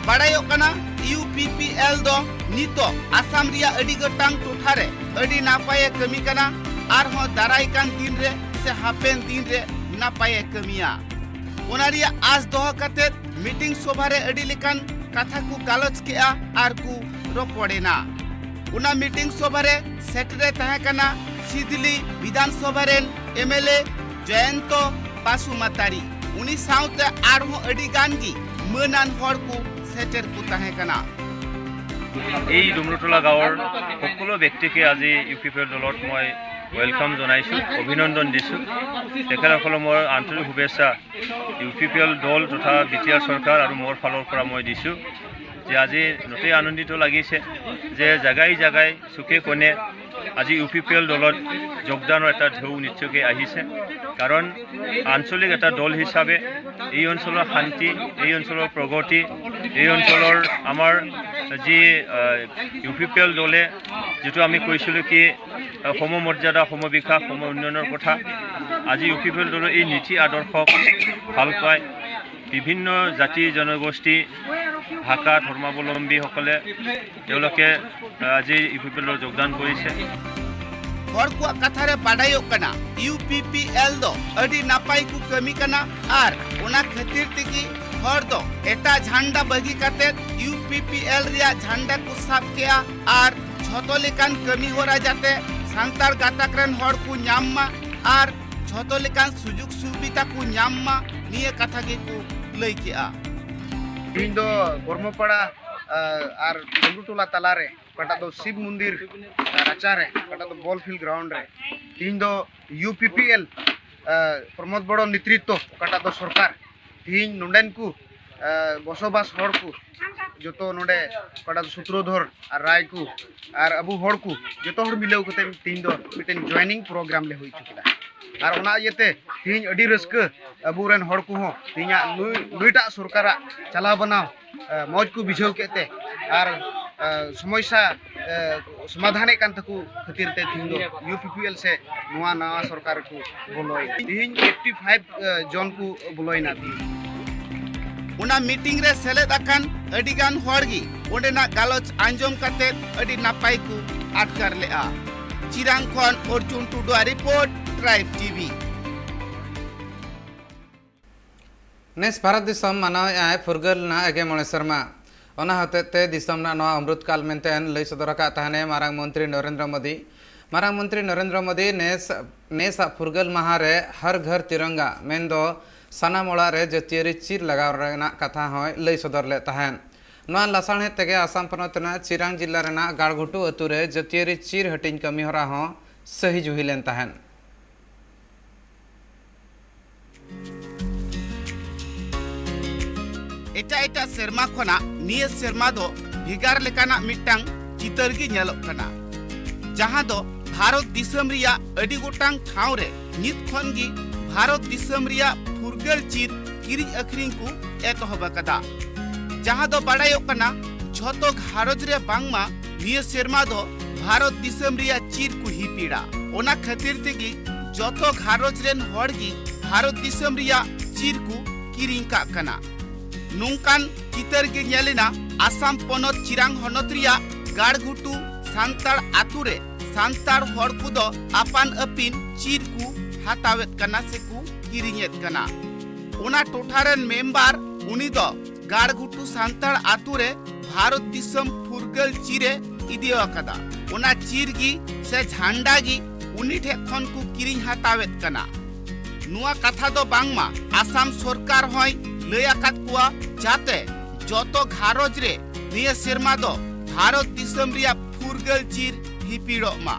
ᱵᱟᱲᱟᱭᱚᱜ ᱠᱟᱱᱟ, ᱤᱭᱩ ᱯᱤ ᱯᱤ ᱮᱞ ᱫᱚ ᱱᱤᱛᱚᱜ ᱟᱥᱟᱢ ᱨᱮᱭᱟᱜ ᱟᱹᱰᱤ ᱜᱚᱴᱟᱝ ᱴᱚᱴᱷᱟ ᱨᱮ ᱟᱹᱰᱤ ᱱᱟᱯᱟᱭᱮ ᱠᱟᱹᱢᱤ ᱠᱟᱱᱟ, ᱟᱨᱦᱚᱸ ᱫᱟᱨᱟᱭ ᱠᱟᱱ ᱫᱤᱱ ᱨᱮ ᱥᱮ ᱦᱟᱯᱮᱱ ᱫᱤᱱ ᱨᱮ ᱱᱟᱯᱟᱭᱮ ᱠᱟᱹᱢᱤᱭᱟ᱾ ᱚᱱᱟ ᱨᱮᱭᱟᱜ ᱟᱸᱥ ᱫᱚᱦᱚ ᱠᱟᱛᱮ ᱢᱤᱴᱤᱝ ᱥᱚᱵᱷᱟ ᱨᱮ ᱟᱹᱰᱤ ᱞᱮᱠᱟᱱ ᱠᱟᱛᱷᱟ ᱠᱚ ᱜᱟᱞᱚᱪ ᱠᱮᱜᱼᱟ ᱟᱨ ᱠᱚ ᱨᱚᱯᱚᱲ ᱮᱱᱟ᱾ ᱚᱱᱟ ᱢᱤᱴᱤᱝ ᱥᱚᱵᱷᱟ ᱨᱮ ᱥᱮᱴᱮᱨᱮ ᱛᱟᱦᱮᱸ ᱠᱟᱱᱟ ᱥᱤᱫᱽᱞᱤ ᱵᱤᱫᱷᱟᱱ ᱥᱚᱵᱷᱟ ᱨᱮᱱ ᱮᱢ ᱮᱞ ᱮ ᱡᱚᱭᱚᱱᱛᱚ ᱵᱟᱥᱩᱢᱟᱛᱟᱨᱤ᱾ ᱩᱱᱤ ᱥᱟᱶᱛᱮ ᱟᱨᱦᱚᱸ ᱟᱹᱰᱤ ᱜᱟᱱ ᱜᱮ ᱢᱟᱹᱱᱟᱱ ᱦᱚᱲ ᱠᱚ ᱥᱮᱴᱮᱨ ᱠᱚ ᱛᱟᱦᱮᱸ ᱠᱟᱱᱟ᱾ এই ডুমৰুটোলা গাঁৱৰ সকলো ব্যক্তিকে আজি ইউ পি পি এল দলত মই ৱেলকাম জনাইছোঁ, অভিনন্দন দিছোঁ। তেখেতসকলক মোৰ আন্তৰিক শুভেচ্ছা। ইউ পি পি এল দল তথা বি টি আৰ চৰকাৰ আৰু মোৰ ফালৰ পৰা মই দিছোঁ যে আজি নথৈ আনন্দিত লাগিছে যে জেগাই জেগাই চুকে কোণে আজি ইউ পি পি এল দলত যোগদানৰ এটা ঢৌ নিশ্চয়কৈ আহিছে। কাৰণ আঞ্চলিক এটা দল হিচাপে এই অঞ্চলৰ শান্তি, এই অঞ্চলৰ প্ৰগতি, এই অঞ্চলৰ আমাৰ যি, আহ, ইউ পি পি এল দলে যিটো আমি কৈছিলোঁ কি, আহ, সমমৰ্যাদা, সমবিকাশ, সম উন্নয়নৰ কথা, আজি ইউ পি পি এল দলৰ এই নীতি আদৰ্শক ভাল পায় বিভিন্ন জাতি জনগোষ্ঠী, ভাষা, ধৰ্মাৱলম্বীসকলে তেওঁলোকে, আহ, আজি ইউ পি পি এলত যোগদান কৰিছে। ᱦᱚᱲ ᱠᱚᱣᱟᱜ ᱠᱟᱛᱷᱟ ᱨᱮ ᱵᱟᱰᱟᱭᱚᱜ ᱠᱟᱱᱟ, ᱤᱭᱩ ᱯᱤ ᱯᱤ ᱮᱞ ᱫᱚ ᱟᱹᱰᱤ ᱱᱟᱯᱟᱭ ᱠᱚ ᱠᱟᱹᱢᱤ ᱠᱟᱱᱟ ᱟᱨ ᱚᱱᱟ ᱠᱷᱟᱹᱛᱤᱨ ᱛᱮᱜᱮ ᱦᱚᱲ ᱫᱚ ᱮᱴᱟᱜ ᱡᱷᱟᱱᱰᱟ ᱵᱟᱹᱜᱤ ᱠᱟᱛᱮ ᱤᱭᱩ ᱯᱤ ᱯᱤ ᱮᱞ ᱨᱮᱭᱟᱜ ᱡᱷᱟᱱᱰᱟ ᱠᱚ ᱥᱟᱵ ᱠᱮᱜᱼᱟ ᱟᱨ ᱡᱷᱚᱛᱚ ᱞᱮᱠᱟᱱ ᱠᱟᱹᱢᱤ ᱦᱚᱨᱟ ᱡᱟᱛᱮ ᱥᱟᱱᱛᱟᱲ ᱜᱟᱛᱟᱠ ᱨᱮᱱ ᱦᱚᱲ ᱠᱚ ᱧᱟᱢ ᱢᱟ ᱟᱨ ᱡᱷᱚᱛᱚ ᱞᱮᱠᱟᱱ ᱥᱩᱡᱳᱜᱽ ᱥᱩᱵᱤᱫᱷᱟ ᱠᱚ ᱧᱟᱢ ᱢᱟ, ᱱᱤᱭᱟᱹ ᱠᱟᱛᱷᱟ ᱜᱮᱠᱚ ᱞᱟᱹᱭ ᱠᱮᱜᱼᱟ᱾ ᱤᱧ ᱫᱚ ᱵᱚᱨᱢᱚᱯᱟᱲᱟ ᱟᱨ ᱰᱩᱢᱨᱩ ᱴᱚᱞᱟ ᱛᱟᱞᱟᱨᱮ ᱚᱠᱟᱴᱟᱜ ᱫᱚ ᱥᱤᱵ ᱢᱚᱱᱫᱤᱨ ᱨᱟᱪᱟᱨᱮ, ᱚᱠᱟᱴᱟᱜ ᱫᱚ ball field ground ᱨᱮ ᱛᱤᱦᱤᱧ ᱫᱚ UPPL ᱯᱨᱚᱢᱳᱫ ᱵᱚᱲᱚ ᱱᱮᱛᱨᱤᱛᱛᱚ, ᱚᱠᱟᱴᱟᱜ ᱫᱚ ᱥᱚᱨᱠᱟᱨ ᱛᱤᱦᱤᱧ ᱱᱚᱰᱮᱱ ᱠᱚ ᱵᱚᱥᱚᱵᱟᱥ ᱦᱚᱲ ᱠᱚ ᱡᱚᱛᱚ ᱱᱚᱰᱮ ᱚᱠᱟᱴᱟᱜ ᱫᱚ ᱥᱩᱛᱨᱚᱫᱷᱚᱨ ᱟᱨ ᱨᱟᱭ ᱠᱚ ᱟᱨ ᱟᱵᱚ ᱦᱚᱲ ᱠᱚ ᱡᱚᱛᱚ ᱦᱚᱲ ᱢᱤᱞᱟᱹᱣ ᱠᱟᱛᱮ ᱛᱤᱦᱤᱧ ᱫᱚ ᱢᱤᱫᱴᱮᱱ joining program ᱞᱮ ᱦᱩᱭ ᱦᱚᱪᱚ ᱠᱮᱫᱟ᱾ ᱟᱨ ᱚᱱᱟ ᱤᱭᱟᱹᱛᱮ ᱛᱤᱦᱤᱧ ᱟᱹᱰᱤ ᱨᱟᱹᱥᱠᱟᱹ ᱟᱵᱚᱨᱮᱱ ᱦᱚᱲ ᱠᱚᱦᱚᱸ ᱛᱤᱦᱤᱧᱟᱜ ᱱᱩᱭ, ᱱᱩᱭᱴᱟᱜ ᱥᱚᱨᱠᱟᱨᱟᱜ ᱪᱟᱞᱟᱣ ᱵᱟᱱᱟᱣ ᱢᱚᱡᱽ ᱠᱚ ᱵᱩᱡᱷᱟᱹᱣ ᱠᱮᱫ ᱛᱮ ᱟᱨ ᱥᱚᱢᱚᱥᱥᱟ ᱥᱚᱢᱟᱫᱷᱟᱱᱮᱫ ᱠᱟᱱ ᱛᱟᱠᱚ ᱠᱷᱟᱹᱛᱤᱨ ᱛᱮ ᱛᱤᱦᱤᱧ ᱫᱚ UPPL ᱥᱮ ᱱᱚᱣᱟ ᱱᱟᱣᱟ ᱥᱚᱨᱠᱟᱨ ᱨᱮᱠᱚ ᱵᱚᱞᱚᱭᱮᱱᱟ᱾ ᱛᱤᱦᱤᱧ eighty five ᱡᱚᱱ ᱠᱚ ᱵᱚᱞᱚᱭᱮᱱᱟ ᱛᱤᱦᱤᱧ᱾ ᱚᱱᱟ meeting ᱨᱮ ᱥᱮᱞᱮᱫ ᱟᱠᱟᱱ ᱟᱹᱰᱤ ᱜᱟᱱ ᱦᱚᱲ ᱜᱮ ᱚᱸᱰᱮᱱᱟᱜ ᱜᱟᱞᱚᱪ ᱟᱸᱡᱚᱢ ᱠᱟᱛᱮ ᱟᱹᱰᱤ ᱱᱟᱯᱟᱭ ᱠᱚ ᱟᱴᱠᱟᱨ ᱞᱮᱫᱼᱟ᱾ ᱪᱤᱨᱟᱝ ᱠᱷᱚᱱ ᱚᱨᱡᱩᱱ ᱴᱩᱰᱩᱣᱟᱜ report, Tribe TV᱾ ᱱᱮᱥ ᱵᱷᱟᱨᱚᱛ ᱫᱤᱥᱚᱢ ᱢᱟᱱᱟᱣᱮᱫ ᱟᱭ ᱯᱷᱩᱨᱜᱟᱹᱞ ᱨᱮᱱᱟᱜ ᱮᱜᱮ ᱢᱚᱬᱮ ᱥᱮᱨᱢᱟ᱾ ᱚᱱᱟ ᱦᱚᱛᱮᱡ ᱛᱮ ᱫᱤᱥᱚᱢ ᱨᱮᱱᱟᱜ ᱱᱚᱣᱟ ᱚᱢᱨᱩᱛ ᱠᱟᱞ ᱢᱮᱱᱛᱮ ᱞᱟᱹᱭ ᱥᱚᱫᱚᱨ ᱟᱠᱟᱫ ᱛᱟᱦᱮᱱᱮ ᱢᱟᱨᱟᱝ ᱢᱚᱱᱛᱨᱤ ᱱᱚᱨᱮᱱᱫᱨᱚ ᱢᱳᱫᱤ᱾ ᱢᱟᱨᱟᱝ ᱢᱚᱱᱛᱨᱤ ᱱᱚᱨᱮᱱᱫᱨᱚ ᱢᱳᱫᱤ ᱱᱮᱥ, ᱱᱮᱥᱟᱜ ᱯᱷᱩᱨᱜᱟᱹᱞ ᱢᱟᱦᱟ ᱨᱮ ᱦᱟᱨ ᱜᱷᱟᱨ ᱛᱤᱨᱚᱝᱜᱟ ᱢᱮᱱᱫᱚ ᱥᱟᱱᱟᱢ ᱚᱲᱟᱜ ᱨᱮ ᱡᱟᱹᱛᱤᱭᱟᱹᱨᱤ ᱪᱤᱨ ᱞᱟᱜᱟᱣ ᱨᱮᱱᱟᱜ ᱠᱟᱛᱷᱟ ᱦᱚᱸᱭ ᱞᱟᱹᱭ ᱥᱚᱫᱚᱨ ᱞᱮᱫ ᱛᱟᱦᱮᱸᱫ᱾ ᱱᱚᱣᱟ ᱞᱟᱥᱟᱲᱦᱮᱫ ᱛᱮᱜᱮ ᱟᱥᱟᱢ ᱯᱚᱱᱚᱛ ᱨᱮᱱᱟᱜ ᱪᱤᱨᱟᱝ ᱡᱤᱞᱟ ᱨᱮᱱᱟᱜ ᱜᱟᱲᱜᱷᱩᱴᱩ ᱟᱹᱛᱩ ᱨᱮ ᱡᱟᱹᱛᱤᱭᱟᱹᱨᱤ ᱪᱤᱨ ᱦᱟᱹᱴᱤᱧ ᱠᱟᱹᱢᱤ ᱦᱚᱨᱟ ᱦᱚᱸ ᱥᱟᱹᱦᱤ ᱡᱩᱦᱤ ᱞᱮᱱ ᱛᱟᱦᱮᱸᱫ᱾ ᱮᱴᱟᱜ ᱮᱴᱟᱜ ᱥᱮᱨᱢᱟ ᱠᱷᱚᱱᱟᱜ ᱱᱤᱭᱟᱹ ᱥᱮᱨᱢᱟ ᱫᱚ ᱵᱷᱮᱜᱟᱨ ᱞᱮᱠᱟᱱᱟᱜ ᱢᱤᱫᱴᱟᱝ ᱪᱤᱛᱟᱹᱨ ᱜᱮ ᱧᱮᱞᱚᱜ ᱠᱟᱱᱟ, ᱡᱟᱦᱟᱸ ᱫᱚ ᱵᱷᱟᱨᱚᱛ ᱫᱤᱥᱚᱢ ᱨᱮᱭᱟᱜ ᱟᱹᱰᱤ ᱜᱚᱴᱟᱝ ᱴᱷᱟᱶ ᱨᱮ ᱱᱤᱛ ᱠᱷᱚᱱ ᱜᱮ ᱵᱷᱟᱨᱚᱛ ᱫᱤᱥᱚᱢ ᱨᱮᱭᱟᱜ ᱯᱷᱩᱨᱜᱟᱹᱞ ᱪᱤᱨ ᱠᱤᱨᱤᱧ ᱟᱹᱠᱷᱨᱤᱧ ᱠᱚ ᱮᱛᱚᱦᱚᱵ ᱟᱠᱟᱫᱟ, ᱡᱟᱦᱟᱸ ᱫᱚ ᱵᱟᱰᱟᱭᱚᱜ ᱠᱟᱱᱟ ᱡᱷᱚᱛᱚ ᱜᱷᱟᱨᱚᱸᱡᱽ ᱨᱮ ᱵᱟᱝᱢᱟ ᱱᱤᱭᱟᱹ ᱥᱮᱨᱢᱟ ᱫᱚ ᱵᱷᱟᱨᱚᱛ ᱫᱤᱥᱚᱢ ᱨᱮᱭᱟᱜ ᱪᱤᱨ ᱠᱚ ᱦᱤᱯᱤᱲᱟ᱾ ᱚᱱᱟ ᱠᱷᱟᱹᱛᱤᱨ ᱛᱮᱜᱮ ᱡᱚᱛᱚ ᱜᱷᱟᱨᱚᱸᱡᱽ ᱨᱮᱱ ᱦᱚᱲ ᱜᱮ ᱵᱷᱟᱨᱚᱛ ᱫᱤᱥᱚᱢ ᱨᱮᱭᱟᱜ ᱪᱤᱨ ᱠᱚ ᱠᱤᱨᱤᱧ ᱠᱟᱜ ᱠᱟᱱᱟ᱾ ᱱᱚᱝᱠᱟᱱ ᱪᱤᱛᱟᱹᱨ ᱜᱮ ᱧᱮᱞ ᱮᱱᱟ ᱟᱥᱟᱢ ᱯᱚᱱᱚᱛ ᱪᱤᱨᱟᱝ ᱦᱚᱱᱚᱛ ᱨᱮᱭᱟᱜ ᱜᱟᱲᱜᱷᱩᱴᱩ ᱥᱟᱱᱛᱟᱲ ᱟᱛᱳ ᱨᱮ ᱥᱟᱱᱛᱟᱲ ᱦᱚᱲ ᱠᱚᱫᱚ ᱟᱯᱟᱱ ᱟᱹᱯᱤᱱ ᱪᱤᱨ ᱠᱚ ᱦᱟᱛᱟᱣᱮᱫ ᱠᱟᱱᱟ ᱥᱮᱠᱚ ᱠᱤᱨᱤᱧᱮᱫ ᱠᱟᱱᱟ᱾ ᱚᱱᱟ ᱴᱚᱴᱷᱟ ᱨᱮᱱ ᱢᱮᱢᱵᱟᱨ ᱩᱱᱤ ᱫᱚ ᱜᱟᱲᱜᱷᱩᱴᱩ ᱥᱟᱱᱛᱟᱲ ᱟᱛᱳ ᱨᱮ ᱵᱷᱟᱨᱚᱛ ᱫᱤᱥᱚᱢ ᱯᱷᱩᱨᱜᱟᱹᱞ ᱪᱤᱨ ᱮ ᱤᱫᱤ ᱟᱠᱟᱫᱟ᱾ ᱚᱱᱟ ᱪᱤᱨ ᱜᱮ ᱥᱮ ᱡᱷᱟᱱᱰᱟ ᱜᱮ ᱩᱱᱤ ᱴᱷᱮᱱ ᱠᱷᱚᱱ ᱠᱚ ᱠᱤᱨᱤᱧ ᱦᱟᱛᱟᱣᱮᱫ ᱠᱟᱱᱟ᱾ ᱱᱚᱣᱟ ᱠᱟᱛᱷᱟ ᱫᱚ ᱵᱟᱝᱢᱟ ᱟᱥᱟᱢ ᱥᱚᱨᱠᱟᱨ ᱦᱚᱸᱭ ᱞᱟᱹᱭ ᱟᱠᱟᱫ ᱠᱚᱣᱟ, ᱡᱟᱛᱮ ᱡᱚᱛᱚ ᱜᱷᱟᱨᱚᱸᱡᱽ ᱨᱮ ᱱᱤᱭᱟᱹ ᱥᱮᱨᱢᱟ ᱫᱚ ᱵᱷᱟᱨᱚᱛ ᱫᱤᱥᱚᱢ ᱨᱮᱭᱟᱜ ᱯᱷᱩᱨᱜᱟᱹᱞ ᱪᱤᱨ ᱦᱤᱯᱤᱲᱚᱜ ᱢᱟ᱾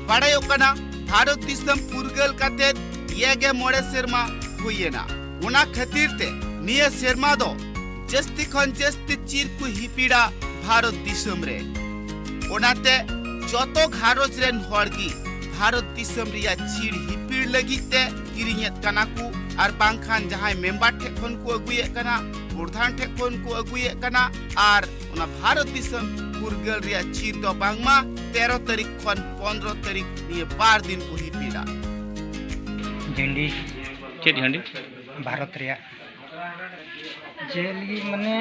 ᱵᱟᱲᱟᱭᱚᱜ ᱠᱟᱱᱟ, ᱵᱷᱟᱨᱚᱛ ᱫᱤᱥᱚᱢ ᱯᱷᱩᱨᱜᱟᱹᱞ ᱠᱟᱛᱮ ᱮᱭᱟᱭ ᱜᱮ ᱢᱚᱬᱮ ᱥᱮᱨᱢᱟ ᱦᱩᱭᱮᱱᱟ᱾ ᱚᱱᱟ ᱠᱷᱟᱹᱛᱤᱨ ᱛᱮ ᱱᱤᱭᱟᱹ ᱥᱮᱨᱢᱟ ᱫᱚ ᱡᱟᱹᱥᱛᱤ ᱠᱷᱚᱱ ᱡᱟᱹᱥᱛᱤ ᱪᱤᱨ ᱠᱚ ᱦᱤᱯᱤᱲᱟ ᱵᱷᱟᱨᱚᱛ ᱫᱤᱥᱚᱢ ᱨᱮ᱾ ᱚᱱᱟᱛᱮ ᱡᱚᱛᱚ ᱜᱷᱟᱨᱚᱸᱡᱽ ᱨᱮᱱ ᱦᱚᱲ ᱜᱮ ᱵᱷᱟᱨᱚᱛ ᱫᱤᱥᱚᱢ ᱨᱮᱭᱟᱜ ᱪᱤᱨ ᱦᱤᱯᱤᱲ ᱞᱟᱹᱜᱤᱫ ᱛᱮ ᱠᱤᱨᱤᱧᱮᱫ ᱠᱟᱱᱟ ᱠᱚ, ᱟᱨ ᱵᱟᱝᱠᱷᱟᱱ ᱡᱟᱦᱟᱸᱭ ᱢᱮᱢᱵᱟᱨ ᱴᱷᱮᱱ ᱠᱷᱚᱱ ᱠᱚ ᱟᱹᱜᱩᱭᱮᱫ ᱠᱟᱱᱟ, ᱯᱨᱚᱫᱷᱟᱱ ᱴᱷᱮᱱ ᱠᱷᱚᱱ ᱠᱚ ᱟᱹᱜᱩᱭᱮᱫ ᱠᱟᱱᱟ, ᱟᱨ ᱚᱱᱟ ᱵᱷᱟᱨᱚᱛ ᱫᱤᱥᱚᱢ ᱯᱷᱩᱨᱜᱟᱹᱞ ᱨᱮᱭᱟᱜ ᱪᱤᱨ ᱫᱚ ᱵᱟᱝᱢᱟ ᱛᱮᱨᱚ ᱛᱟᱹᱨᱤᱠᱷ ᱠᱷᱚᱱ ᱯᱚᱱᱨᱚ ᱛᱟᱹᱨᱤᱠᱷ ᱱᱤᱭᱟᱹ ᱵᱟᱨ ᱫᱤᱱ ᱠᱚ ᱦᱤᱯᱤᱲᱟ᱾ ᱡᱷᱟᱹᱱᱰᱤ᱾ ᱪᱮᱫ ᱡᱷᱟᱹᱱᱰᱤ? ᱵᱷᱟᱨᱚᱛ ᱨᱮᱭᱟᱜ᱾ ᱪᱮᱫ ᱞᱟᱹᱜᱤᱫ ᱢᱟᱱᱮ,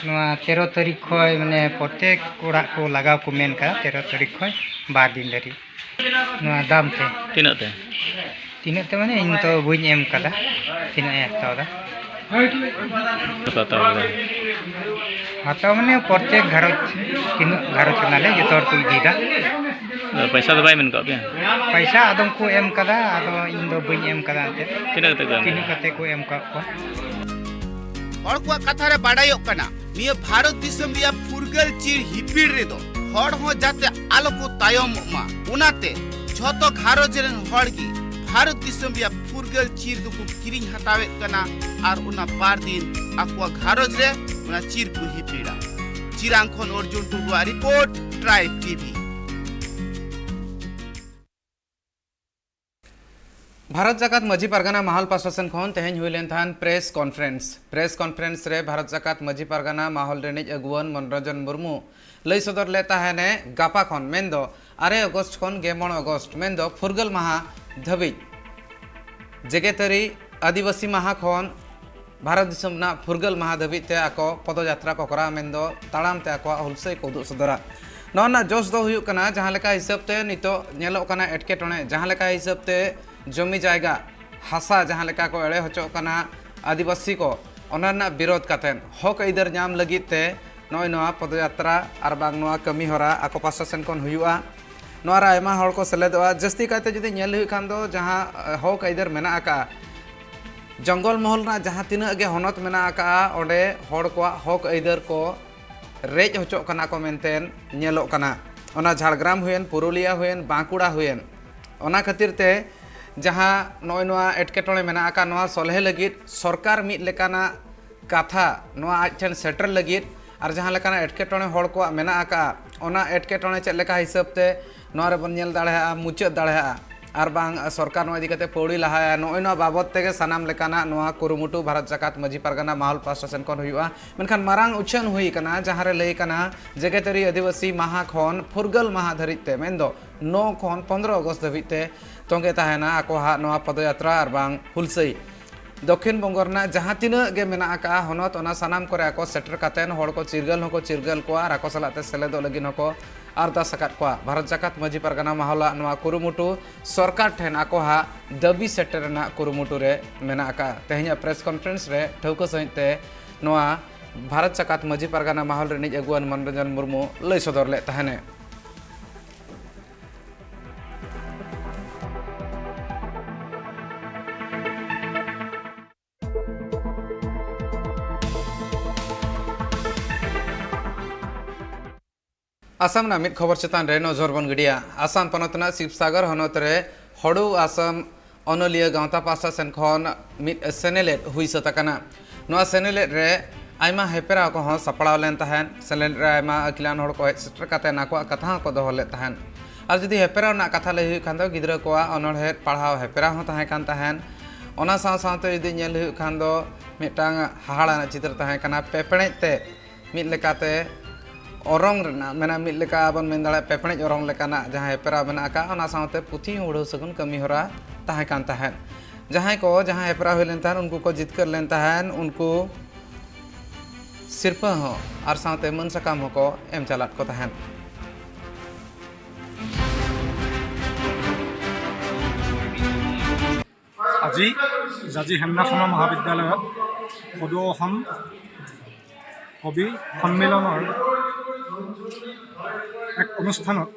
ᱱᱚᱣᱟ ᱛᱮᱨᱚ ᱛᱟᱹᱨᱤᱠᱷ ᱠᱷᱚᱱ ᱢᱟᱱᱮ ᱯᱨᱚᱛᱮᱠ ᱚᱲᱟᱜ ᱠᱚ ᱞᱟᱜᱟᱣ ᱠᱚ ᱢᱮᱱ ᱠᱟᱫᱟ, ᱛᱮᱨᱚ ᱛᱟᱹᱨᱤᱠᱷ ᱠᱷᱚᱱ ᱵᱟᱨ ᱫᱤᱱ ᱫᱷᱟᱹᱨᱤᱡ᱾ ᱱᱚᱣᱟ ᱫᱟᱢ ᱛᱮ᱾ ᱛᱤᱱᱟᱹᱜ ᱛᱮ? ᱛᱤᱱᱟᱹᱜ ᱛᱮ ᱢᱟᱱᱮ ᱤᱧ ᱛᱚ ᱵᱟᱹᱧ ᱮᱢ ᱠᱟᱫᱟ, ᱛᱤᱱᱟᱹᱜ ᱮ ᱦᱟᱛᱟᱣ ᱮᱫᱟ᱾ ᱦᱟᱛᱟᱣ ᱠᱟᱫᱟ᱾ ᱦᱟᱛᱟᱣ ᱢᱟᱱᱮ ᱯᱨᱚᱛᱮᱠ ᱜᱷᱟᱨᱚᱸᱡᱽ, ᱛᱤᱱᱟᱹᱜ ᱜᱷᱟᱨᱚᱸᱡᱽ ᱠᱟᱱᱟᱞᱮ ᱡᱚᱛᱚ ᱦᱚᱲ ᱠᱚ ᱤᱫᱤᱭᱮᱫᱟ᱾ ᱟᱫᱚ ᱯᱚᱭᱥᱟ ᱫᱚ ᱵᱟᱭ ᱢᱮᱱ ᱠᱟᱜ ᱯᱮᱭᱟ? ᱯᱚᱭᱥᱟ ᱟᱫᱚᱢ ᱠᱚ ᱮᱢ ᱠᱟᱫᱟ, ᱟᱫᱚ ᱤᱧ ᱫᱚ ᱵᱟᱹᱧ ᱮᱢ ᱠᱟᱫᱟ ᱮᱱᱛᱮᱫ᱾ ᱛᱤᱱᱟᱹᱜ ᱠᱟᱛᱮ ᱠᱚ ᱮᱢ? ᱛᱤᱱᱟᱹᱜ ᱠᱟᱛᱮ ᱠᱚ ᱮᱢ ᱠᱟᱜ ᱠᱚᱣᱟ? ᱦᱚᱲ ᱠᱚᱣᱟᱜ ᱠᱟᱛᱷᱟ ᱨᱮ ᱵᱟᱰᱟᱭᱚᱜ ᱠᱟᱱᱟ, ᱱᱤᱭᱟᱹ ᱵᱷᱟᱨᱚᱛ ᱫᱤᱥᱚᱢ ᱨᱮᱭᱟᱜ ᱯᱷᱩᱨᱜᱟᱹᱞ ᱪᱤᱨ ᱦᱤᱯᱤᱲ ᱨᱮᱫᱚ ᱦᱚᱲ ᱦᱚᱸ ᱡᱟᱛᱮ ᱟᱞᱚ ᱠᱚ ᱛᱟᱭᱚᱢᱚᱜ ᱢᱟ, ᱚᱱᱟᱛᱮ ᱡᱷᱚᱛᱚ ᱜᱷᱟᱨᱚᱸᱡᱽ ᱨᱮᱱ ᱦᱚᱲ ᱜᱮ ᱵᱷᱟᱨᱚᱛ ᱫᱤᱥᱚᱢ ᱨᱮᱭᱟᱜ ᱯᱷᱩᱨᱜᱟᱹᱞ ᱪᱤᱨ ᱫᱚᱠᱚ ᱠᱤᱨᱤᱧ ᱦᱟᱛᱟᱣᱮᱫ ᱠᱟᱱᱟ ᱟᱨ ᱚᱱᱟ ᱵᱟᱨ ᱫᱤᱱ ᱟᱠᱚᱣᱟᱜ ᱜᱷᱟᱨᱚᱸᱡᱽ ᱨᱮ ᱚᱱᱟ ᱪᱤᱨ ᱠᱚ ᱦᱤᱯᱤᱲᱟ᱾ ᱪᱤᱨᱟᱝ ᱠᱷᱚᱱ ᱚᱨᱡᱩᱱ ᱴᱩᱰᱩᱣᱟᱜ ᱨᱤᱯᱳᱨᱴ, ᱴᱨᱟᱭᱤᱵᱽ ᱴᱤᱵᱷᱤ᱾ ᱵᱷᱟᱨᱚᱛ ᱡᱟᱠᱟᱛ ᱢᱟᱹᱡᱷᱤ ᱯᱟᱨᱜᱟᱱᱟ ᱢᱟᱦᱚᱞ ᱯᱟᱥᱴᱟ ᱥᱮᱱ ᱠᱷᱚᱱ ᱛᱮᱦᱮᱧ ᱦᱩᱭ ᱞᱮᱱ ᱛᱟᱦᱮᱱ ᱯᱨᱮᱥ ᱠᱚᱱᱯᱷᱟᱨᱮᱱᱥ᱾ ᱯᱨᱮᱥ ᱠᱚᱱᱯᱷᱟᱨᱮᱱᱥ ᱨᱮ ᱵᱷᱟᱨᱚᱛ ᱡᱟᱠᱟᱛ ᱢᱟᱹᱡᱷᱤ ᱯᱟᱨᱜᱟᱱᱟ ᱢᱟᱦᱚᱞ ᱨᱤᱱᱤᱡ ᱟᱹᱜᱩᱣᱟᱹᱱ ᱢᱚᱱᱨᱚᱧᱡᱚᱱ ᱢᱩᱨᱢᱩ ᱞᱟᱹᱭ ᱥᱚᱫᱚᱨ ᱞᱮᱫ ᱛᱟᱦᱮᱱᱮ, ᱜᱟᱯᱟ ᱠᱷᱚᱱ ᱢᱮᱱᱫᱚ ᱟᱨᱮ ᱟᱜᱚᱥᱴ ᱠᱷᱚᱱ ᱜᱮᱞ ᱢᱚᱬᱮ ᱟᱜᱚᱥᱴ ᱢᱮᱱᱫᱚ ᱯᱷᱩᱨᱜᱟᱹᱞ ᱢᱟᱦᱟ ᱫᱷᱟᱹᱵᱤᱡ ᱡᱮᱜᱮᱛᱟᱹᱨᱤ ᱟᱹᱫᱤᱵᱟᱹᱥᱤ ᱢᱟᱦᱟ ᱠᱷᱚᱱ ᱵᱷᱟᱨᱚᱛ ᱫᱤᱥᱚᱢ ᱨᱮᱱᱟᱜ ᱯᱷᱩᱨᱜᱟᱹᱞ ᱢᱟᱦᱟ ᱫᱷᱟᱹᱵᱤᱡ ᱛᱮ ᱟᱠᱚ ᱯᱚᱫᱚᱡᱟᱛᱨᱟ ᱠᱚ ᱠᱚᱨᱟᱣᱟ, ᱢᱮᱱᱫᱚ ᱛᱟᱲᱟᱢ ᱛᱮ ᱟᱠᱚᱣᱟᱜ ᱦᱩᱞᱥᱟᱹᱭ ᱠᱚ ᱩᱫᱩᱜ ᱥᱚᱫᱚᱨᱟ᱾ ᱱᱚᱣᱟ ᱨᱮᱱᱟᱜ ᱡᱚᱥ ᱫᱚ ᱦᱩᱭᱩᱜ ᱠᱟᱱᱟ, ᱡᱟᱦᱟᱸ ᱞᱮᱠᱟ ᱦᱤᱥᱟᱹᱵ ᱛᱮ ᱱᱤᱛᱚᱜ ᱧᱮᱞᱚᱜ ᱠᱟᱱᱟ ᱮᱴᱠᱮᱴᱚᱬᱮ, ᱡᱟᱦᱟᱸ ᱞᱮᱠᱟ ᱦᱤᱥᱟᱹᱵ ᱛᱮ ᱡᱚᱢᱤ ᱡᱟᱭᱜᱟ ᱦᱟᱥᱟ ᱡᱟᱦᱟᱸ ᱞᱮᱠᱟ ᱠᱚ ᱮᱲᱮ ᱦᱚᱪᱚᱜ ᱠᱟᱱᱟ ᱟᱹᱫᱤᱵᱟᱹᱥᱤ ᱠᱚ, ᱚᱱᱟ ᱨᱮᱱᱟᱜ ᱵᱤᱨᱳᱫᱷ ᱠᱟᱛᱮᱫ ᱦᱚᱠ ᱟᱹᱭᱫᱟᱹᱨ ᱧᱟᱢ ᱞᱟᱹᱜᱤᱫ ᱛᱮ ᱱᱚᱜᱼᱚᱭ ᱱᱚᱣᱟ ᱯᱚᱫᱚᱡᱟᱛᱨᱟ ᱟᱨ ᱵᱟᱝ ᱱᱚᱣᱟ ᱠᱟᱹᱢᱤ ᱦᱚᱨᱟ ᱟᱠᱚ ᱯᱟᱥᱴᱟ ᱥᱮᱱ ᱠᱷᱚᱱ ᱦᱩᱭᱩᱜᱼᱟ᱾ ᱱᱚᱣᱟ ᱨᱮ ᱟᱭᱢᱟ ᱦᱚᱲ ᱠᱚ ᱥᱮᱞᱮᱫᱚᱜᱼᱟ᱾ ᱡᱟᱹᱥᱛᱤ ᱠᱟᱭᱛᱮ ᱡᱩᱫᱤ ᱧᱮᱞ ᱦᱩᱭᱩᱜ ᱠᱷᱟᱱ ᱫᱚ ᱡᱟᱦᱟᱸ, ᱮ, ᱦᱚᱠ ᱟᱹᱭᱫᱟᱹᱨ ᱢᱮᱱᱟᱜ ᱟᱠᱟᱫᱼᱟ, ᱡᱚᱝᱜᱚᱞ ᱢᱚᱦᱚᱞ ᱨᱮᱱᱟᱜ ᱡᱟᱦᱟᱸ ᱛᱤᱱᱟᱹᱜ ᱜᱮ ᱦᱚᱱᱚᱛ ᱢᱮᱱᱟᱜ ᱟᱠᱟᱫᱼᱟ, ᱚᱸᱰᱮ ᱦᱚᱲ ᱠᱚᱣᱟᱜ ᱦᱚᱠ ᱟᱹᱭᱫᱟᱹᱨ ᱠᱚ ᱨᱮᱡ ᱦᱚᱪᱚᱜ ᱠᱟᱱᱟ ᱠᱚ ᱢᱮᱱᱛᱮ ᱧᱮᱞᱚᱜ ᱠᱟᱱᱟ᱾ ᱚᱱᱟ ᱡᱷᱟᱲᱜᱨᱟᱢ ᱦᱩᱭᱮᱱ, ᱯᱩᱨᱩᱞᱤᱭᱟ ᱦᱩᱭᱮᱱ, ᱵᱟᱸᱠᱩᱲᱟ ᱦᱩᱭᱮᱱ, ᱚᱱᱟ ᱠᱷᱟᱹᱛᱤᱨ ᱛᱮ ᱡᱟᱦᱟᱸ ᱱᱚᱜᱼᱚᱭ ᱱᱚᱣᱟ ᱮᱴᱠᱮᱴᱚᱬᱮ ᱢᱮᱱᱟᱜ ᱟᱠᱟᱫ, ᱱᱚᱣᱟ ᱥᱚᱞᱦᱮ ᱞᱟᱹᱜᱤᱫ ᱥᱚᱨᱠᱟᱨ ᱢᱤᱫ ᱞᱮᱠᱟᱱᱟᱜ ᱠᱟᱛᱷᱟ ᱱᱚᱣᱟ ᱟᱡ ᱴᱷᱮᱱ ᱥᱮᱴᱮᱨ ᱞᱟᱹᱜᱤᱫ, ᱟᱨ ᱡᱟᱦᱟᱸ ᱞᱮᱠᱟᱱᱟᱜ ᱮᱴᱠᱮᱴᱚᱬᱮ ᱦᱚᱲ ᱠᱚᱣᱟᱜ ᱢᱮᱱᱟᱜ ᱟᱠᱟᱫᱼᱟ, ᱚᱱᱟ ᱮᱴᱠᱮᱴᱚᱬᱮ ᱪᱮᱫ ᱞᱮᱠᱟ ᱦᱤᱥᱟᱹᱵ ᱛᱮ ᱱᱚᱣᱟ ᱨᱮᱵᱚᱱ ᱧᱮᱞ ᱫᱟᱲᱮᱭᱟᱜᱼᱟ, ᱢᱩᱪᱟᱹᱫ ᱫᱟᱲᱮᱭᱟᱜᱼᱟ, ᱟᱨ ᱵᱟᱝ ᱥᱚᱨᱠᱟᱨ ᱱᱚᱣᱟ ᱤᱫᱤ ᱠᱟᱛᱮ ᱯᱟᱹᱣᱲᱤ ᱞᱟᱦᱟᱭᱟ, ᱱᱚᱜᱼᱚᱭ ᱱᱚᱣᱟ ᱵᱟᱵᱚᱫ ᱛᱮᱜᱮ ᱥᱟᱱᱟᱢ ᱞᱮᱠᱟᱱᱟᱜ ᱱᱚᱣᱟ ᱠᱩᱨᱩᱢᱩᱴᱩ ᱵᱷᱟᱨᱚᱛ ᱡᱟᱠᱟᱛ ᱢᱟᱹᱡᱷᱤ ᱯᱟᱨᱜᱟᱱᱟ ᱢᱟᱦᱚᱞ ᱯᱟᱥᱴᱟ ᱥᱮᱱ ᱠᱷᱚᱱ ᱦᱩᱭᱩᱜᱼᱟ᱾ ᱢᱮᱱᱠᱷᱟᱱ ᱢᱟᱨᱟᱝ ᱩᱪᱷᱟᱹᱱ ᱦᱩᱭ ᱟᱠᱟᱱᱟ, ᱡᱟᱦᱟᱸ ᱨᱮ ᱞᱟᱹᱭ ᱠᱟᱱᱟ ᱡᱮᱜᱮᱛᱟᱹᱨᱤ ᱟᱹᱫᱤᱵᱟᱹᱥᱤ ᱢᱟᱦᱟ ᱠᱷᱚᱱ ᱯᱷᱩᱨᱜᱟᱹᱞ ᱢᱟᱦᱟ ᱫᱷᱟᱹᱨᱤᱡ ᱛᱮ, ᱢᱮᱱᱫᱚ ᱱᱚ ᱠᱷᱚᱱ ᱯᱚᱱᱨᱚ ᱟᱜᱚᱥᱴ ᱫᱷᱟᱹᱵᱤᱡ ᱛᱮ ᱛᱚᱸᱜᱮ ᱛᱟᱦᱮᱱᱟ ᱟᱠᱚᱣᱟᱜ ᱱᱚᱣᱟ ᱯᱚᱫᱚᱭᱟᱛᱨᱟ ᱟᱨ ᱵᱟᱝ ᱦᱩᱞᱥᱟᱹᱭ᱾ ᱫᱚᱠᱠᱷᱤᱱ ᱵᱚᱝᱜᱚ ᱨᱮᱱᱟᱜ ᱡᱟᱦᱟᱸ ᱛᱤᱱᱟᱹᱜ ᱜᱮ ᱢᱮᱱᱟᱜ ᱟᱠᱟᱫᱼᱟ ᱦᱚᱱᱚᱛ, ᱚᱱᱟ ᱥᱟᱱᱟᱢ ᱠᱚᱨᱮ ᱟᱠᱚ ᱥᱮᱴᱮᱨ ᱠᱟᱛᱮᱫ ᱦᱚᱲ ᱠᱚ ᱪᱤᱨᱜᱟᱹᱞ ᱦᱚᱸᱠᱚ ᱪᱤᱨᱜᱟᱹᱞ ᱠᱚᱣᱟ ᱟᱨ ᱟᱠᱚ ᱥᱟᱞᱟᱜ ᱛᱮ ᱥᱮᱞᱮᱫᱚᱜ ᱞᱟᱹᱜᱤᱫ ᱦᱚᱸᱠᱚ ᱟᱨᱫᱟᱥ ᱟᱠᱟᱫ ᱠᱚᱣᱟ᱾ ᱵᱷᱟᱨᱚᱛ ᱡᱟᱠᱟᱛ ᱢᱟᱹᱡᱷᱤ ᱯᱟᱨᱜᱟᱱᱟ ᱢᱟᱦᱚᱞᱟᱜ ᱱᱚᱣᱟ ᱠᱩᱨᱩᱢᱩᱴᱩ ᱥᱚᱨᱠᱟᱨ ᱴᱷᱮᱱ ᱟᱠᱚᱣᱟᱜ ᱫᱟᱹᱵᱤ ᱥᱮᱴᱮᱨ ᱨᱮᱱᱟᱜ ᱠᱩᱨᱩᱢᱩᱴᱩ ᱨᱮ ᱢᱮᱱᱟᱜ ᱟᱠᱟᱫᱼᱟ᱾ ᱛᱮᱦᱮᱧᱟᱜ ᱯᱨᱮᱥ ᱠᱚᱱᱯᱷᱟᱨᱮᱱᱥ ᱨᱮ ᱴᱷᱟᱹᱣᱠᱟᱹ ᱥᱟᱹᱦᱤᱡ ᱛᱮ ᱱᱚᱣᱟ ᱵᱷᱟᱨᱚᱛ ᱡᱟᱠᱟᱛ ᱢᱟᱹᱡᱷᱤ ᱯᱟᱨᱜᱟᱱᱟ ᱢᱟᱦᱚᱞ ᱨᱤᱱᱤᱡ ᱟᱹᱜᱩᱣᱟᱹᱱ ᱢᱚᱱᱳᱨᱚᱧᱡᱚᱱ ᱢᱩᱨᱢᱩ ᱞᱟᱹᱭ ᱥᱚᱫᱚᱨ ᱞᱮᱫ ᱛᱟᱦᱮᱱᱮ᱾ ᱟᱥᱟᱢ ᱨᱮᱱᱟᱜ ᱢᱤᱫ ᱠᱷᱚᱵᱚᱨ ᱪᱮᱛᱟᱱ ᱨᱮ ᱱᱚᱡᱚᱨ ᱵᱚᱱ ᱜᱤᱰᱤᱭᱟ᱾ ᱟᱥᱟᱢ ᱯᱚᱱᱚᱛ ᱨᱮᱱᱟᱜ ᱥᱤᱵᱥᱟᱜᱚᱨ ᱦᱚᱱᱚᱛ ᱨᱮ ᱦᱚᱲᱩ ᱟᱥᱟᱢ ᱚᱱᱚᱞᱤᱭᱟᱹ ᱜᱟᱶᱛᱟ ᱯᱟᱦᱴᱟ ᱥᱮᱱ ᱠᱷᱚᱱ ᱢᱤᱫ ᱥᱮᱱᱮᱞᱮᱫ ᱦᱩᱭ ᱥᱟᱹᱛ ᱟᱠᱟᱱᱟ᱾ ᱱᱚᱣᱟ ᱥᱮᱱᱮᱞᱮᱫ ᱨᱮ ᱟᱭᱢᱟ ᱦᱮᱯᱮᱨᱟᱣ ᱠᱚᱦᱚᱸ ᱥᱟᱯᱲᱟᱣ ᱞᱮᱱ ᱛᱟᱦᱮᱸᱫ᱾ ᱥᱮᱱᱮᱞᱮᱫ ᱨᱮ ᱟᱭᱢᱟ ᱟᱹᱠᱤᱞᱟᱱ ᱦᱚᱲ ᱠᱚ ᱦᱮᱡ ᱥᱮᱴᱮᱨ ᱠᱟᱛᱮ ᱟᱠᱚᱣᱟᱜ ᱠᱟᱛᱷᱟ ᱦᱚᱸᱠᱚ ᱫᱚᱦᱚ ᱞᱮᱫ ᱛᱟᱦᱮᱸᱫ᱾ ᱟᱨ ᱡᱩᱫᱤ ᱦᱮᱯᱮᱨᱟᱣ ᱨᱮᱱᱟᱜ ᱠᱟᱛᱷᱟ ᱞᱟᱹᱭ ᱦᱩᱭᱩᱜ ᱠᱷᱟᱱ ᱫᱚ, ᱜᱤᱫᱽᱨᱟᱹ ᱠᱚᱣᱟᱜ ᱚᱱᱚᱬᱦᱮ ᱯᱟᱲᱦᱟᱣ ᱦᱮᱯᱮᱨᱟᱣ ᱦᱚᱸ ᱛᱟᱦᱮᱸ ᱠᱟᱱ ᱛᱟᱦᱮᱸᱫ᱾ ᱚᱱᱟ ᱥᱟᱶ ᱥᱟᱶᱛᱮ ᱡᱩᱫᱤ ᱧᱮᱞ ᱦᱩᱭᱩᱜ ᱠᱷᱟᱱ ᱫᱚ, ᱢᱤᱫᱴᱟᱝ ᱦᱟᱦᱟᱲᱟ ᱨᱮᱱᱟᱜ ᱪᱤᱛᱟᱹᱨ ᱛᱟᱦᱮᱸ ᱠᱟᱱᱟ᱾ ᱯᱮᱯᱮᱲᱮᱡ ᱛᱮ ᱢᱤᱫ ᱞᱮᱠᱟᱛᱮ ᱚᱨᱚᱝ ᱨᱮᱱᱟᱜ, ᱢᱮᱱᱟ ᱢᱤᱫ ᱞᱮᱠᱟ ᱵᱚᱱ ᱢᱮᱱ ᱫᱟᱲᱮᱭᱟᱜᱼᱟ, ᱯᱮᱯᱮᱲᱮᱡ ᱚᱨᱚᱝ ᱞᱮᱠᱟᱱᱟᱜ ᱡᱟᱦᱟᱸ ᱦᱮᱯᱨᱟᱣ ᱢᱮᱱᱟᱜ ᱟᱠᱟᱫ, ᱚᱱᱟ ᱥᱟᱶᱛᱮ ᱯᱩᱛᱷᱤ ᱩᱲᱟᱹᱣ ᱥᱟᱹᱜᱩᱱ ᱠᱟᱹᱢᱤ ᱦᱚᱨᱟ ᱛᱟᱦᱮᱸ ᱠᱟᱱ ᱛᱟᱦᱮᱸᱫ᱾ ᱡᱟᱦᱟᱸᱭ ᱠᱚ ᱡᱟᱦᱟᱸ ᱦᱮᱯᱨᱟᱣ ᱦᱩᱭ ᱞᱮᱱ ᱛᱟᱦᱮᱸᱫ, ᱩᱱᱠᱩ ᱠᱚ ᱡᱤᱛᱠᱟᱹᱨ ᱞᱮᱱ ᱛᱟᱦᱮᱸᱫ, ᱩᱱᱠᱩ ᱥᱤᱨᱯᱟᱹ ᱦᱚᱸ ᱟᱨ ᱥᱟᱶᱛᱮ ᱢᱟᱹᱱ ᱥᱟᱠᱟᱢ ᱦᱚᱸᱠᱚ ᱮᱢ ᱪᱟᱞᱟᱫ ᱠᱚ ᱛᱟᱦᱮᱸᱫ᱾ আজি জাজি হেমনাথ শৰ্মা মহাবিদ্যালয়ত সদৌ অসম কবি সন্মিলনৰ এক অনুষ্ঠানত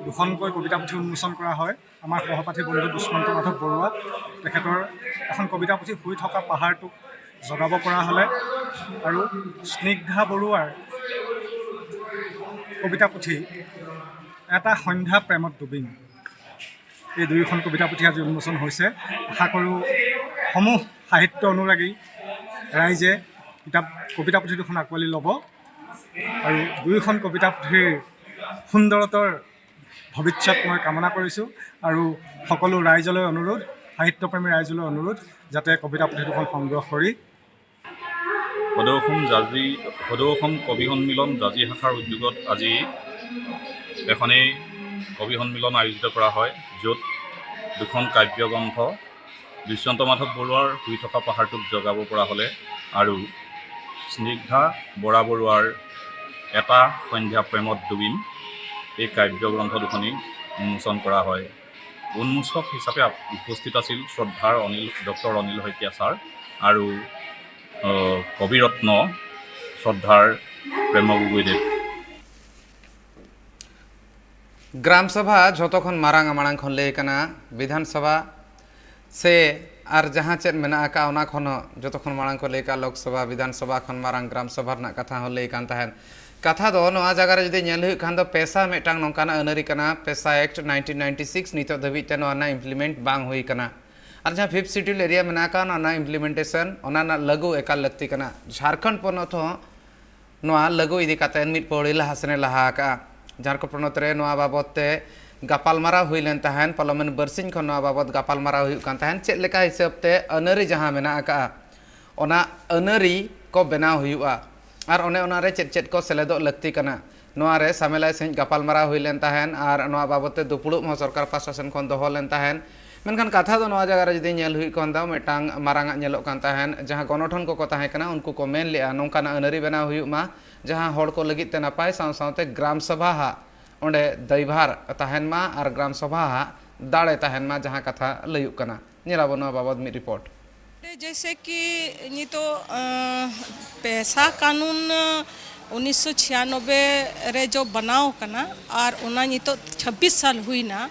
দুখনকৈ কবিতা পুথি উন্মোচন কৰা হয়। আমাৰ সহপাঠী বন্ধু দুষ্মন্ত মাধৱ বৰুৱা, তেখেতৰ এখন কবিতা পুথি শুই থকা পাহাৰটোক জগাব পৰা হ'লে আৰু স্নিগ্ধা বৰুৱাৰ কবিতা পুথি এটা সন্ধ্যা প্ৰেমত ডুবিম, এই দুয়োখন কবিতা পুথি আজি উন্মোচন হৈছে। আশা কৰোঁ সমূহ সাহিত্য অনুৰাগী ৰাইজে কিতাপ কবিতা পুথি দুখন আঁকোৱালি ল'ব আৰু দুয়োখন কবিতা পুথিৰ সুন্দৰতৰ ভৱিষ্যত মই কামনা কৰিছোঁ। আৰু সকলো ৰাইজলৈ অনুৰোধ, সাহিত্যপ্ৰেমী ৰাইজলৈ অনুৰোধ, যাতে কবিতা পুথি দুখন সংগ্ৰহ কৰি সদৌ অসম জাজি সদৌ অসম কবি সন্মিলন জাজি শাখাৰ উদ্যোগত আজি এখনেই কবি সন্মিলন আয়োজিত কৰা হয়, য'ত দুখন কাব্যগ্ৰন্থ দুষ্যন্ত মাধৱ বৰুৱাৰ শুই থকা পাহাৰটোক জগাব পৰা হ'লে আৰু স্নিগ্ধা বৰা বৰুৱাৰ এটা সন্ধ্যা প্ৰেমত ডুবিম এই কাব্যগ্ৰন্থ দুখনি উন্মোচন কৰা হয়। উন্মোচক হিচাপে আপ- উপস্থিত আছিল শ্ৰদ্ধাৰ অনিল ডক্টৰ অনিল শইকীয়া ছাৰ আৰু আহ, কবিৰত্ন শ্ৰদ্ধাৰ প্ৰেম গগৈদেৱ। ᱜᱨᱟᱢ ᱥᱚᱵᱷᱟ ᱡᱷᱚᱛᱚ ᱠᱷᱚᱱ ᱢᱟᱨᱟᱝ ᱢᱟᱲᱟᱝ ᱠᱷᱚᱱ ᱞᱟᱹᱭ ᱠᱟᱱᱟ, ᱵᱤᱫᱷᱟᱱ ᱥᱚᱵᱷᱟ ᱥᱮ ᱟᱨ ᱡᱟᱦᱟᱸ ᱪᱮᱫ ᱢᱮᱱᱟᱜ ᱟᱠᱟᱫ, ᱚᱱᱟ ᱠᱷᱚᱱ ᱦᱚᱸ ᱡᱷᱚᱛᱚ ᱠᱷᱚᱱ ᱢᱟᱲᱟᱝ ᱠᱚ ᱞᱟᱹᱭ ᱠᱟᱜ ᱞᱳᱠ ᱥᱚᱵᱷᱟ, ᱵᱤᱫᱷᱟᱱ ᱥᱚᱵᱷᱟ ᱠᱷᱚᱱ ᱢᱟᱨᱟᱝ ᱜᱨᱟᱢ ᱥᱚᱵᱷᱟ ᱨᱮᱱᱟᱜ ᱠᱟᱛᱷᱟ ᱦᱚᱸ ᱞᱟᱹᱭ ᱠᱟᱱ ᱛᱟᱦᱮᱸᱫ᱾ ᱠᱟᱛᱷᱟ ᱫᱚ ᱱᱚᱣᱟ ᱡᱟᱭᱜᱟ ᱨᱮ ᱡᱩᱫᱤ ᱧᱮᱞ ᱦᱩᱭᱩᱜ ᱠᱷᱟᱱ ᱫᱚ, ᱯᱮᱥᱟ ᱢᱤᱫᱴᱟᱝ ᱱᱚᱝᱠᱟᱱᱟᱜ ᱟᱹᱱ ᱟᱹᱨᱤ ᱠᱟᱱᱟ, ᱯᱮᱥᱟ ᱮᱠᱴ ᱱᱟᱭᱤᱱᱴᱤᱱ ᱱᱟᱭᱤᱱᱴᱤ ᱥᱤᱠᱥ, ᱱᱤᱛᱚᱜ ᱫᱷᱟᱹᱵᱤᱡ ᱛᱮ ᱱᱚᱣᱟ ᱨᱮᱱᱟᱜ ᱤᱢᱯᱞᱤᱢᱮᱱᱴ ᱵᱟᱝ ᱦᱩᱭ ᱠᱟᱱᱟ᱾ ᱟᱨ ᱡᱟᱦᱟᱸ ᱯᱷᱤᱯᱛᱷ ᱥᱤᱰᱩᱞ ᱮᱨᱤᱭᱟ ᱢᱮᱱᱟᱜ ᱟᱠᱟᱫ, ᱚᱱᱟ ᱨᱮᱱᱟᱜ ᱤᱢᱯᱞᱤᱢᱮᱱᱴᱮᱥᱚᱱ, ᱚᱱᱟ ᱨᱮᱱᱟᱜ ᱞᱟᱹᱜᱩ ᱮᱠᱟᱞ ᱞᱟᱹᱠᱛᱤ ᱠᱟᱱᱟ᱾ ᱡᱷᱟᱲᱠᱷᱚᱸᱰ ᱯᱚᱱᱚᱛ ᱦᱚᱸ ᱱᱚᱣᱟ ᱞᱟᱹᱜᱩ ᱤᱫᱤ ᱠᱟᱛᱮ ᱢᱤᱫ ᱯᱟᱹᱣᱲᱤ ᱞᱟᱦᱟ ᱥᱮᱱᱮ ᱞᱟᱦᱟ ᱟᱠᱟᱫᱼᱟ᱾ ᱡᱷᱟᱲᱠᱷᱚᱸᱰ ᱯᱚᱱᱚᱛ ᱨᱮ ᱱᱚᱣᱟ ᱵᱟᱵᱚᱫ ᱛᱮ ᱜᱟᱯᱟᱞᱢᱟᱨᱟᱣ ᱦᱩᱭ ᱞᱮᱱ ᱛᱟᱦᱮᱸᱫ, ᱯᱟᱨᱞᱟᱢᱮᱱᱴ ᱵᱟᱨᱥᱤᱧ ᱠᱷᱚᱱ ᱱᱚᱣᱟ ᱵᱟᱵᱚᱫ ᱜᱟᱯᱟᱞᱢᱟᱨᱟᱣ ᱦᱩᱭᱩᱜ ᱠᱟᱱ ᱛᱟᱦᱮᱸᱫ, ᱪᱮᱫ ᱞᱮᱠᱟ ᱦᱤᱥᱟᱹᱵ ᱛᱮ ᱟᱹᱱᱟᱹᱨᱤ ᱡᱟᱦᱟᱸ ᱢᱮᱱᱟᱜ ᱟᱠᱟᱫᱼᱟ, ᱚᱱᱟ ᱟᱹᱱᱟᱹᱨᱤ ᱠᱚ ᱵᱮᱱᱟᱣ ᱦᱩᱭᱩᱜᱼᱟ ᱟᱨ ᱚᱱᱮ ᱚᱱᱟ ᱨᱮ ᱪᱮᱫ ᱪᱮᱫ ᱠᱚ ᱥᱮᱞᱮᱫᱚᱜ ᱞᱟᱹᱠᱛᱤ ᱠᱟᱱᱟ, ᱱᱚᱣᱟ ᱨᱮ ᱥᱟᱢᱮᱞᱟᱭ ᱥᱟᱺᱦᱤᱡ ᱜᱟᱯᱟᱞᱢᱟᱨᱟᱣ ᱦᱩᱭ ᱞᱮᱱ ᱛᱟᱦᱮᱸᱫ ᱟᱨ ᱱᱚᱣᱟ ᱵᱟᱵᱚᱫ ᱛᱮ ᱫᱩᱯᱲᱩᱵ ᱦᱚᱸ ᱥᱚᱨᱠᱟᱨ ᱯᱟᱦᱴᱟ ᱥᱮᱱ ᱠᱷᱚᱱ ᱫᱚᱦᱚ ᱞᱮᱱ ᱛᱟᱦᱮᱸᱫ᱾ ᱢᱮᱱᱠᱷᱟᱱ ᱠᱟᱛᱷᱟ ᱫᱚ ᱱᱚᱣᱟ ᱡᱟᱭᱜᱟ ᱨᱮ ᱡᱩᱫᱤ ᱧᱮᱞ ᱦᱩᱭᱩᱜ ᱠᱷᱟᱱ ᱫᱚ, ᱢᱤᱫᱴᱟᱝ ᱢᱟᱨᱟᱝ ᱟᱜ ᱧᱮᱞᱚᱜ ᱠᱟᱱ ᱛᱟᱦᱮᱸᱫ, ᱡᱟᱦᱟᱸ ᱜᱚᱱᱚᱴᱷᱚᱱ ᱠᱚᱠᱚ ᱛᱟᱦᱮᱸ ᱠᱟᱱᱟ, ᱩᱱᱠᱩ ᱠᱚ ᱢᱮᱱ ᱞᱮᱜᱼᱟ, ᱱᱚᱝᱠᱟᱱᱟᱜ ᱟᱹᱱᱟᱹᱨᱤ ᱵᱮᱱᱟᱣ ᱦᱩᱭᱩᱜ ᱢᱟ, ᱡᱟᱦᱟᱸ ᱦᱚᱲ ᱠᱚ ᱞᱟᱹᱜᱤᱫ ᱛᱮ ᱱᱟᱯᱟᱭ, ᱥᱟᱶ ᱥᱟᱶᱛᱮ ᱜᱨᱟᱢ ᱥᱚᱵᱷᱟ ᱦᱟᱜ ᱚᱸᱰᱮ ᱫᱟᱭᱵᱷᱟᱨ ᱛᱟᱦᱮᱱ ᱢᱟ ᱟᱨ ᱜᱨᱟᱢ ᱥᱚᱵᱷᱟ ᱦᱟᱜ ᱫᱟᱲᱮ ᱛᱟᱦᱮᱱ ᱢᱟ, ᱡᱟᱦᱟᱸ ᱠᱟᱛᱷᱟ ᱞᱟᱹᱭᱩᱜ ᱠᱟᱱᱟ᱾ ᱧᱮᱞᱟᱵᱚᱱ ᱱᱚᱣᱟ ᱵᱟᱵᱚᱫ ᱢᱤᱫ ᱨᱤᱯᱳᱨᱴ᱾ ᱡᱮᱭᱥᱮ ᱠᱤ ᱱᱤᱛᱚᱜ ᱟᱸ, ᱯᱮᱥᱟ ᱠᱟᱱᱩᱱ ᱩᱱᱤᱥᱥᱚ ᱪᱷᱤᱭᱟᱱᱚᱵᱵᱳᱭ ᱨᱮ ᱡᱚ ᱵᱮᱱᱟᱣ ᱠᱟᱱᱟ ᱟᱨ ᱚᱱᱟ ᱱᱤᱛᱚᱜ ᱪᱷᱟᱵᱵᱤᱥ ᱥᱟᱞ ᱦᱩᱭᱱᱟ᱾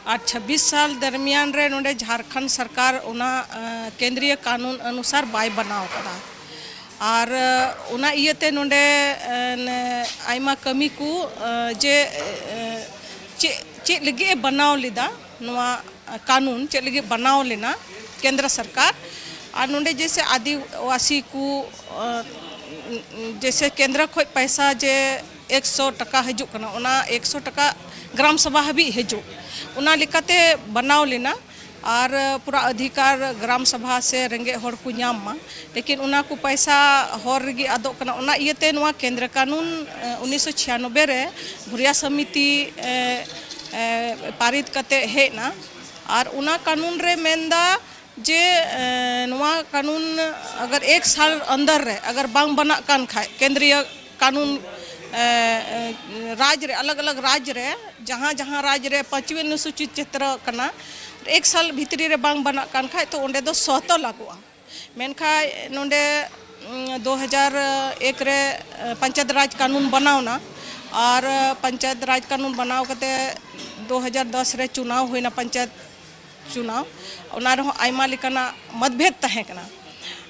ᱟᱨ ᱪᱷᱟᱵᱵᱤᱥ ᱥᱟᱞ ᱫᱚᱨᱢᱤᱭᱟᱱ ᱨᱮ ᱱᱚᱰᱮ ᱡᱷᱟᱲᱠᱷᱚᱸᱰ ᱥᱚᱨᱠᱟᱨ ᱚᱱᱟ, ᱮ, ᱠᱮᱱᱫᱨᱤᱭᱚ ᱠᱟᱹᱱᱩᱱ ᱚᱱᱩᱥᱟᱨ ᱵᱟᱭ ᱵᱮᱱᱟᱣ ᱠᱟᱫᱟ᱾ ᱟᱨ, ᱮ, ᱚᱱᱟ ᱤᱭᱟᱹᱛᱮ ᱱᱚᱰᱮ, ᱮ, ᱱᱮ, ᱟᱭᱢᱟ ᱠᱟᱹᱢᱤ ᱠᱚ, ᱮ, ᱡᱮ, ᱮ, ᱪᱮᱫ, ᱪᱮᱫ ᱞᱟᱹᱜᱤᱫ ᱮ ᱵᱮᱱᱟᱣ ᱞᱮᱫᱟ ᱱᱚᱣᱟ ᱠᱟᱹᱱᱩᱱ, ᱪᱮᱫ ᱞᱟᱹᱜᱤᱫ ᱵᱮᱱᱟᱣ ᱞᱮᱱᱟ ᱠᱮᱱᱫᱨᱚ ᱥᱚᱨᱠᱟᱨ᱾ ᱟᱨ ᱱᱚᱰᱮ ᱡᱮᱭᱥᱮ ᱟᱹᱫᱤᱵᱟᱹᱥᱤ ᱠᱚ, ᱮ, ᱡᱮᱭᱥᱮ ᱠᱮᱱᱫᱨᱚ ᱠᱷᱚᱱ ᱯᱚᱭᱥᱟ ᱡᱮ ᱮᱠᱥᱚ ᱴᱟᱠᱟ ᱦᱤᱡᱩᱜ ᱠᱟᱱᱟ, ᱚᱱᱟ ᱮᱠᱥᱚ ᱴᱟᱠᱟ ᱜᱨᱟᱢ ᱥᱚᱵᱷᱟ ᱦᱟᱹᱵᱤᱡ ᱦᱤᱡᱩᱜ, ᱚᱱᱟ ᱞᱮᱠᱟᱛᱮ ᱵᱮᱱᱟᱣ ᱞᱮᱱᱟ᱾ ᱟᱨ ᱯᱩᱨᱟ ᱚᱫᱷᱤᱠᱟᱨ ᱜᱨᱟᱢ ᱥᱚᱵᱷᱟ ᱥᱮ ᱨᱮᱸᱜᱮᱡ ᱦᱚᱲ ᱠᱚ ᱧᱟᱢ ᱢᱟ, ᱞᱮᱠᱤᱱ ᱚᱱᱟ ᱠᱚ ᱯᱚᱭᱥᱟ ᱦᱚᱨ ᱨᱮᱜᱮ ᱟᱫᱚᱜ ᱠᱟᱱᱟ᱾ ᱚᱱᱟ ᱤᱭᱟᱹᱛᱮ ᱱᱚᱣᱟ ᱠᱮᱱᱫᱨᱚ ᱠᱟᱹᱱᱩᱱ, ᱮ, ᱩᱱᱤᱥᱥᱚ ᱪᱷᱤᱭᱟᱱᱚᱵᱵᱳᱭ ᱨᱮ ᱵᱷᱩᱨᱤᱭᱟ ᱥᱚᱢᱤᱛᱤ, ᱮ, ᱮ, ᱯᱟᱨᱤᱛ ᱠᱟᱛᱮ ᱦᱮᱡ ᱮᱱᱟ᱾ ᱟᱨ ᱚᱱᱟ ᱠᱟᱹᱱᱩᱱ ᱨᱮ ᱢᱮᱱᱫᱟ ᱡᱮ, ᱮ, ᱱᱚᱣᱟ ᱠᱟᱹᱱᱩᱱ ᱟᱜᱟᱨ ᱮᱠ ᱥᱟᱞ ᱟᱱᱫᱟᱨ ᱨᱮ ᱟᱜᱟᱨ ᱵᱟᱝ ᱵᱮᱱᱟᱜ ᱠᱟᱱ ᱠᱷᱟᱡ, ᱠᱮᱱᱫᱨᱤᱭᱚ ᱠᱟᱹᱱᱩᱱ, ᱮ, ᱮ, ᱨᱟᱡᱽ ᱨᱮ, ᱟᱞᱟᱜᱽ ᱟᱞᱟᱜᱽ ᱨᱟᱡᱽ ᱨᱮ, ᱡᱟᱦᱟᱸ ᱡᱟᱦᱟᱸ ᱨᱟᱡᱽ ᱨᱮ ᱯᱟᱸᱪᱣᱤ ᱚᱱᱩᱥᱩᱪᱤ ᱪᱮᱛᱨᱚ ᱠᱟᱱᱟ, ᱮᱠ ᱥᱟᱞ ᱵᱷᱤᱛᱨᱤ ᱨᱮ ᱵᱟᱝ ᱵᱮᱱᱟᱜ ᱠᱟᱱ ᱠᱷᱟᱡ, ᱛᱚ ᱚᱸᱰᱮ ᱫᱚ ᱥᱚᱦᱛᱚ ᱞᱟᱜᱩᱜᱼᱟ᱾ ᱢᱮᱱᱠᱷᱟᱱ ᱱᱚᱰᱮ, ᱩᱸ, ᱫᱩ ᱦᱟᱡᱟᱨ ᱮᱠ ᱨᱮ, ᱮ, ᱯᱚᱧᱪᱟᱭᱮᱛ ᱨᱟᱡᱽ ᱠᱟᱹᱱᱩᱱ ᱵᱮᱱᱟᱣ ᱮᱱᱟ᱾ ᱟᱨ, ᱮ, ᱯᱚᱧᱪᱟᱭᱮᱛ ᱨᱟᱡᱽ ᱠᱟᱹᱱᱩᱱ ᱵᱮᱱᱟᱣ ᱠᱟᱛᱮ ᱫᱩ ᱦᱟᱡᱟᱨ ᱫᱚᱥ ᱨᱮ ᱪᱩᱱᱟᱣ ᱦᱩᱭᱱᱟ, ᱯᱚᱧᱪᱟᱭᱮᱛ ᱪᱩᱱᱟᱣ᱾ ᱚᱱᱟ ᱨᱮᱦᱚᱸ ᱟᱭᱢᱟ ᱞᱮᱠᱟᱱᱟᱜ ᱢᱚᱛᱵᱷᱮᱫ ᱛᱟᱦᱮᱸ ᱠᱟᱱᱟ,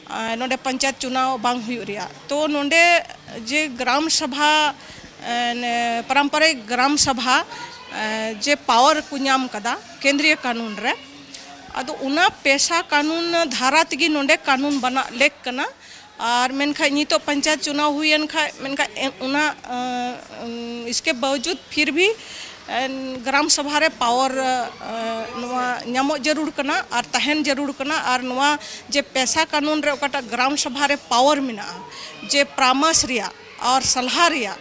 ᱟᱨ ᱱᱚᱰᱮ ᱯᱚᱧᱪᱟᱭᱮᱛ ᱪᱩᱱᱟᱣ ᱵᱟᱝ ᱦᱩᱭᱩᱜ ᱨᱮᱭᱟᱜ᱾ ᱛᱚ ᱱᱚᱰᱮ ᱡᱮ ᱜᱨᱟᱢ ᱥᱚᱵᱷᱟ, ᱮ, ᱱᱮ, ᱯᱟᱨᱚᱢᱯᱚᱨᱤᱠ ᱜᱨᱟᱢ ᱥᱚᱵᱷᱟ, ᱮ, ᱡᱮ ᱯᱟᱣᱟᱨ ᱠᱚ ᱧᱟᱢ ᱠᱟᱫᱟ ᱠᱮᱱᱫᱨᱤᱭᱚ ᱠᱟᱹᱱᱩᱱ ᱨᱮ, ᱟᱫᱚ ᱚᱱᱟ ᱯᱮᱥᱟ ᱠᱟᱹᱱᱩᱱ ᱫᱷᱟᱨᱟ ᱛᱮᱜᱮ ᱱᱚᱰᱮ ᱠᱟᱹᱱᱩᱱ ᱵᱟᱱᱟᱜ ᱞᱮᱠ ᱠᱟᱱᱟ᱾ ᱟᱨ ᱢᱮᱱᱠᱷᱟᱱ ᱱᱤᱛᱚᱜ ᱯᱚᱧᱪᱟᱭᱮᱛ ᱪᱩᱱᱟᱣ ᱦᱩᱭᱮᱱ ᱠᱷᱟᱡ, ᱢᱮᱱᱠᱷᱟᱱ ᱮ-, ᱚᱱᱟ, ᱟᱸ, ᱩᱢ, ᱤᱥᱠᱮ ᱵᱟᱣᱡᱩᱫ ᱯᱷᱤᱨ ᱵᱷᱤ, ᱮᱱ, ᱜᱨᱟᱢ ᱥᱚᱵᱷᱟ ᱨᱮ ᱯᱟᱣᱟᱨ, ᱟᱸ, ᱱᱚᱣᱟ ᱧᱟᱢᱚᱜ ᱡᱟᱹᱨᱩᱲ ᱠᱟᱱᱟ ᱟᱨ ᱛᱟᱦᱮᱱ ᱡᱟᱹᱨᱩᱲ ᱠᱟᱱᱟ᱾ ᱟᱨ ᱱᱚᱣᱟ ᱡᱮ ᱯᱮᱥᱟ ᱠᱟᱹᱱᱩᱱ ᱨᱮ ᱚᱠᱟᱴᱟᱜ ᱜᱨᱟᱢ ᱥᱚᱵᱷᱟ ᱨᱮ ᱯᱟᱣᱟᱨ ᱢᱮᱱᱟᱜᱼᱟ, ᱡᱮ ᱯᱚᱨᱟᱢᱚᱨᱥ ᱨᱮᱭᱟᱜ ᱟᱨ ᱥᱟᱞᱦᱟ ᱨᱮᱭᱟᱜ,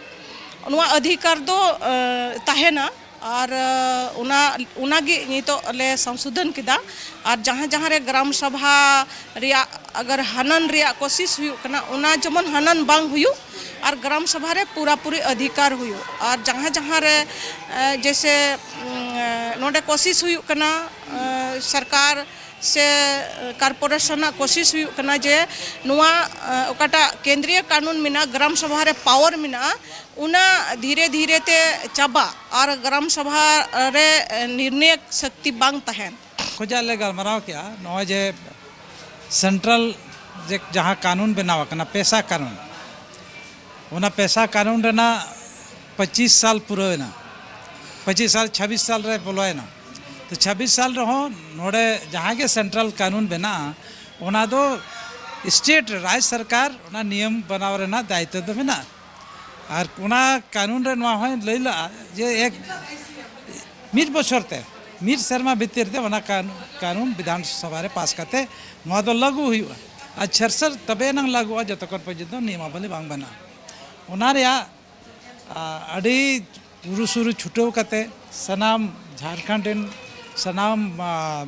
ᱱᱚᱣᱟ ᱚᱫᱷᱤᱠᱟᱨ ᱫᱚ, ᱟᱸ, ᱛᱟᱦᱮᱱᱟ᱾ ᱟᱨ, ᱟᱸ, ᱚᱱᱟ, ᱚᱱᱟᱜᱮ ᱱᱤᱛᱚᱜ ᱞᱮ ᱥᱚᱝᱥᱳᱫᱷᱚᱱ ᱠᱮᱫᱟ᱾ ᱟᱨ ᱡᱟᱦᱟᱸ ᱡᱟᱦᱟᱸ ᱨᱮ ᱜᱨᱟᱢ ᱥᱚᱵᱷᱟ ᱨᱮᱭᱟᱜ ᱟᱜᱟᱨ ᱦᱟᱱᱚᱱ ᱨᱮᱭᱟᱜ ᱠᱳᱥᱤᱥ ᱦᱩᱭᱩᱜ ᱠᱟᱱᱟ, ᱚᱱᱟ ᱡᱮᱢᱚᱱ ᱦᱟᱱᱚᱱ ᱵᱟᱝ ᱦᱩᱭᱩᱜ, ᱟᱨ ᱜᱨᱟᱢ ᱥᱚᱵᱷᱟ ᱨᱮ ᱯᱩᱨᱟᱹᱯᱩᱨᱤ ᱚᱫᱷᱤᱠᱟᱨ ᱦᱩᱭᱩᱜ᱾ ᱟᱨ ᱡᱟᱦᱟᱸ ᱡᱟᱦᱟᱸ ᱨᱮ, ᱮ, ᱡᱮᱭᱥᱮ, ᱩᱢ, ᱮ, ᱱᱚᱰᱮ ᱠᱳᱥᱤᱥ ᱦᱩᱭᱩᱜ ᱠᱟᱱᱟ, ᱮ, ᱥᱚᱨᱠᱟᱨ ᱥᱮ ᱠᱚᱨᱯᱳᱨᱮᱥᱚᱱ ᱟᱜ ᱠᱳᱥᱤᱥ ᱦᱩᱭᱩᱜ ᱠᱟᱱᱟ ᱡᱮ ᱱᱚᱣᱟ ᱚᱠᱟᱴᱟᱜ ᱠᱮᱱᱫᱨᱤᱭᱚ ᱠᱟᱹᱱᱩᱱ ᱢᱮᱱᱟᱜᱼᱟ, ᱜᱨᱟᱢ ᱥᱚᱵᱷᱟ ᱨᱮ ᱯᱟᱣᱟᱨ ᱢᱮᱱᱟᱜᱼᱟ, ᱚᱱᱟ ᱫᱷᱤᱨᱮ ᱫᱷᱤᱨᱮ ᱛᱮ ᱪᱟᱵᱟᱜ ᱟᱨ ᱜᱨᱟᱢ ᱥᱚᱵᱷᱟ ᱨᱮ ᱱᱤᱨᱱᱟᱭᱚᱠ ᱥᱚᱠᱛᱤ ᱵᱟᱝ ᱛᱟᱦᱮᱱ᱾ ᱠᱷᱚᱡᱟᱜ ᱞᱮ ᱜᱟᱞᱢᱟᱨᱟᱣ ᱠᱮᱜᱼᱟ, ᱱᱚᱜᱼᱚᱭ ᱡᱮ ᱥᱮᱱᱴᱨᱟᱞ ᱡᱮ ᱡᱟᱦᱟᱸ ᱠᱟᱹᱱᱩᱱ ᱵᱮᱱᱟᱣ ᱟᱠᱟᱱᱟ, ᱯᱮᱥᱟ ᱠᱟᱹᱱᱩᱱ, ᱚᱱᱟ ᱯᱮᱥᱟ ᱠᱟᱹᱱᱩᱱ ᱨᱮᱱᱟᱜ ᱯᱚᱸᱪᱤᱥ ᱥᱟᱞ ᱯᱩᱨᱟᱹᱣᱮᱱᱟ, ᱯᱚᱸᱪᱤᱥ ᱥᱟᱞ, ᱪᱷᱟᱵᱵᱤᱥ ᱥᱟᱞ ᱨᱮ ᱵᱚᱞᱚᱭᱮᱱᱟ᱾ ᱛᱚ ᱪᱷᱟᱵᱵᱤᱥ ᱥᱟᱞ ᱨᱮᱦᱚᱸ ᱱᱚᱰᱮ ᱡᱟᱦᱟᱸ ᱜᱮ ᱥᱮᱱᱴᱨᱟᱞ ᱠᱟᱹᱱᱩᱱ ᱵᱮᱱᱟᱜᱼᱟ, ᱚᱱᱟ ᱫᱚ ᱥᱴᱮᱴ, ᱨᱟᱡᱽ ᱥᱚᱨᱠᱟᱨ ᱚᱱᱟ ᱱᱤᱭᱚᱢ ᱵᱮᱱᱟᱣ ᱨᱮᱱᱟᱜ ᱫᱟᱭᱤᱛᱛᱚ ᱫᱚ ᱢᱮᱱᱟᱜᱼᱟ᱾ ᱟᱨ ᱚᱱᱟ ᱠᱟᱹᱱᱩᱱ ᱨᱮ ᱱᱚᱣᱟ ᱦᱚᱸᱭ ᱞᱟᱹᱭ ᱞᱟᱜᱼᱟ ᱡᱮ ᱮᱠ ᱢᱤᱫ ᱵᱚᱪᱷᱚᱨ ᱛᱮ, ᱢᱤᱫ ᱥᱮᱨᱢᱟ ᱵᱷᱤᱛᱤᱨ ᱛᱮ ᱚᱱᱟ ᱠᱟᱱ-, ᱠᱟᱹᱱᱩᱱ ᱵᱤᱫᱷᱟᱱ ᱥᱚᱵᱷᱟ ᱨᱮ ᱯᱟᱥ ᱠᱟᱛᱮ ᱱᱚᱣᱟ ᱫᱚ ᱞᱟᱹᱜᱩ ᱦᱩᱭᱩᱜᱼᱟ᱾ ᱟᱨ ᱪᱷᱮᱨᱥᱟᱞ ᱛᱚᱵᱮ ᱮᱱᱟᱝ ᱞᱟᱹᱜᱩᱜᱼᱟ, ᱡᱚᱛᱚᱠᱷᱚᱱ ᱯᱚᱨᱡᱚᱱᱛᱚ ᱱᱤᱭᱚᱢᱟᱵᱚᱞᱤ ᱵᱟᱝ ᱵᱮᱱᱟᱜᱼᱟ᱾ ᱚᱱᱟ ᱨᱮᱭᱟᱜ, ᱟ, ᱟᱹᱰᱤ ᱩᱨᱩᱥᱩᱨᱩ ᱪᱷᱩᱴᱟᱹᱣ ᱠᱟᱛᱮ ᱥᱟᱱᱟᱢ ᱡᱷᱟᱲᱠᱷᱚᱸᱰ ᱨᱮᱱ ᱥᱟᱱᱟᱢ, ᱟ,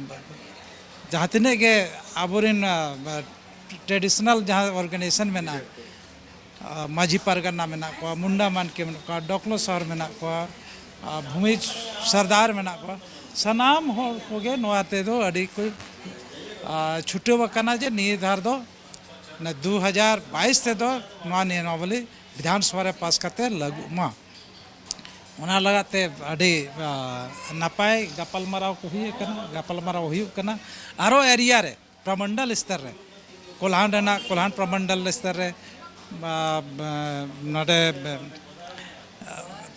ᱡᱟᱦᱟᱸ ᱛᱤᱱᱟᱹᱜ ᱜᱮ ᱟᱵᱚᱨᱮᱱ, ᱟ, traditional ᱡᱟᱦᱟᱸ organization ᱢᱮᱱᱟᱜᱼᱟ, ᱟ, ᱢᱟᱹᱡᱷᱤ ᱯᱟᱨᱜᱟᱱᱟ ᱢᱮᱱᱟᱜ ᱠᱚᱣᱟ, ᱢᱩᱱᱰᱟ ᱢᱟᱱᱠᱮ ᱢᱮᱱᱟᱜ ᱠᱚᱣᱟ, ᱰᱚᱠᱞᱚ ᱥᱚᱦᱚᱨ ᱢᱮᱱᱟᱜ ᱠᱚᱣᱟ, ᱟ, ᱵᱷᱩᱢᱤ ᱥᱚᱨᱫᱟᱨ ᱢᱮᱱᱟᱜ ᱠᱚᱣᱟ, ᱥᱟᱱᱟᱢ ᱦᱚᱲ ᱠᱚᱜᱮ ᱱᱚᱣᱟ ᱛᱮᱫᱚ ᱟᱹᱰᱤ ᱠᱚ, ᱟ, ᱪᱷᱩᱴᱟᱹᱣ ᱟᱠᱟᱱᱟ ᱡᱮ ᱱᱤᱭᱟᱹ ᱫᱷᱟᱨ ᱫᱚ ᱚᱱᱟ ᱫᱩ ᱦᱟᱡᱟᱨ ᱵᱟᱭᱤᱥ ᱛᱮᱫᱚ ᱱᱚᱣᱟ ᱱᱤᱭᱚᱢᱟᱵᱚᱞᱤ ᱵᱤᱫᱷᱟᱱ ᱥᱚᱵᱷᱟ ᱨᱮ ᱯᱟᱥ ᱠᱟᱛᱮ ᱞᱟᱹᱜᱩᱜ ᱢᱟ᱾ ᱚᱱᱟ ᱞᱟᱜᱟᱫ ᱛᱮ ᱟᱹᱰᱤ, ᱟ, ᱱᱟᱯᱟᱭ ᱜᱟᱯᱟᱞᱢᱟᱨᱟᱣ ᱠᱚ ᱦᱩᱭ ᱟᱠᱟᱱᱟ, ᱜᱟᱯᱟᱞᱢᱟᱨᱟᱣ ᱦᱩᱭᱩᱜ ᱠᱟᱱᱟ᱾ ᱟᱨᱚ ᱮᱨᱤᱭᱟ ᱨᱮ ᱯᱨᱚᱢᱚᱱᱰᱚᱞ ᱥᱛᱚᱨ ᱨᱮ, ᱠᱚᱞᱦᱟᱱ ᱨᱮᱱᱟᱜ, ᱠᱚᱞᱦᱟᱱ ᱯᱨᱚᱢᱚᱱᱰᱚᱞ ᱥᱛᱚᱨ ᱨᱮ, ᱵᱟ, ᱵᱟ, ᱱᱚᱰᱮ, ᱵᱟ,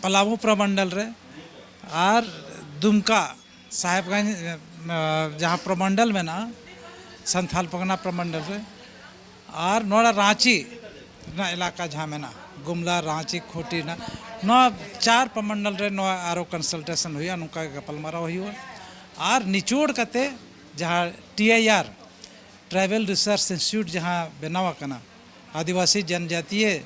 ᱯᱟᱞᱟᱢᱩ ᱯᱨᱚᱢᱚᱱᱰᱚᱞ ᱨᱮ, ᱟᱨ ᱫᱩᱢᱠᱟ ᱥᱟᱦᱮᱵᱽᱜᱚᱸᱡᱽ, ᱵᱟ, ᱡᱟᱦᱟᱸ ᱯᱨᱚᱢᱚᱱᱰᱚᱞ ᱢᱮᱱᱟᱜᱼᱟ, ᱥᱟᱱᱛᱷᱟᱞ ᱯᱟᱨᱜᱟᱱᱟ ᱯᱨᱚᱢᱚᱱᱰᱚᱞ ᱨᱮ, ᱟᱨ ᱱᱚᱰᱮ ᱨᱟᱸᱪᱤ ᱨᱮᱱᱟᱜ ᱮᱞᱟᱠᱟ ᱡᱟᱦᱟᱸ ᱢᱮᱱᱟᱜᱼᱟ, ᱜᱩᱢᱞᱟ, ᱨᱟᱸᱪᱤ, ᱠᱷᱩᱸᱴᱤ ᱨᱮᱱᱟᱜ, ᱱᱚᱣᱟ ᱪᱟᱨ ᱯᱨᱚᱢᱚᱱᱰᱚᱞ ᱨᱮ ᱱᱚᱣᱟ ᱟᱨᱚ consultation ᱦᱩᱭᱩᱜᱼᱟ, ᱱᱚᱝᱠᱟ ᱜᱮ ᱜᱟᱯᱟᱞᱢᱟᱨᱟᱣ ᱦᱩᱭᱩᱜᱼᱟ᱾ ᱟᱨ ᱱᱤᱪᱚᱲ ᱠᱟᱛᱮ ᱡᱟᱦᱟᱸ T I R, Tribal Research Institute ᱡᱟᱦᱟᱸ ᱵᱮᱱᱟᱣ ᱟᱠᱟᱱᱟ, ᱟᱹᱫᱤᱵᱟᱹᱥᱤ ᱡᱚᱱᱡᱟᱛᱤᱭᱚ,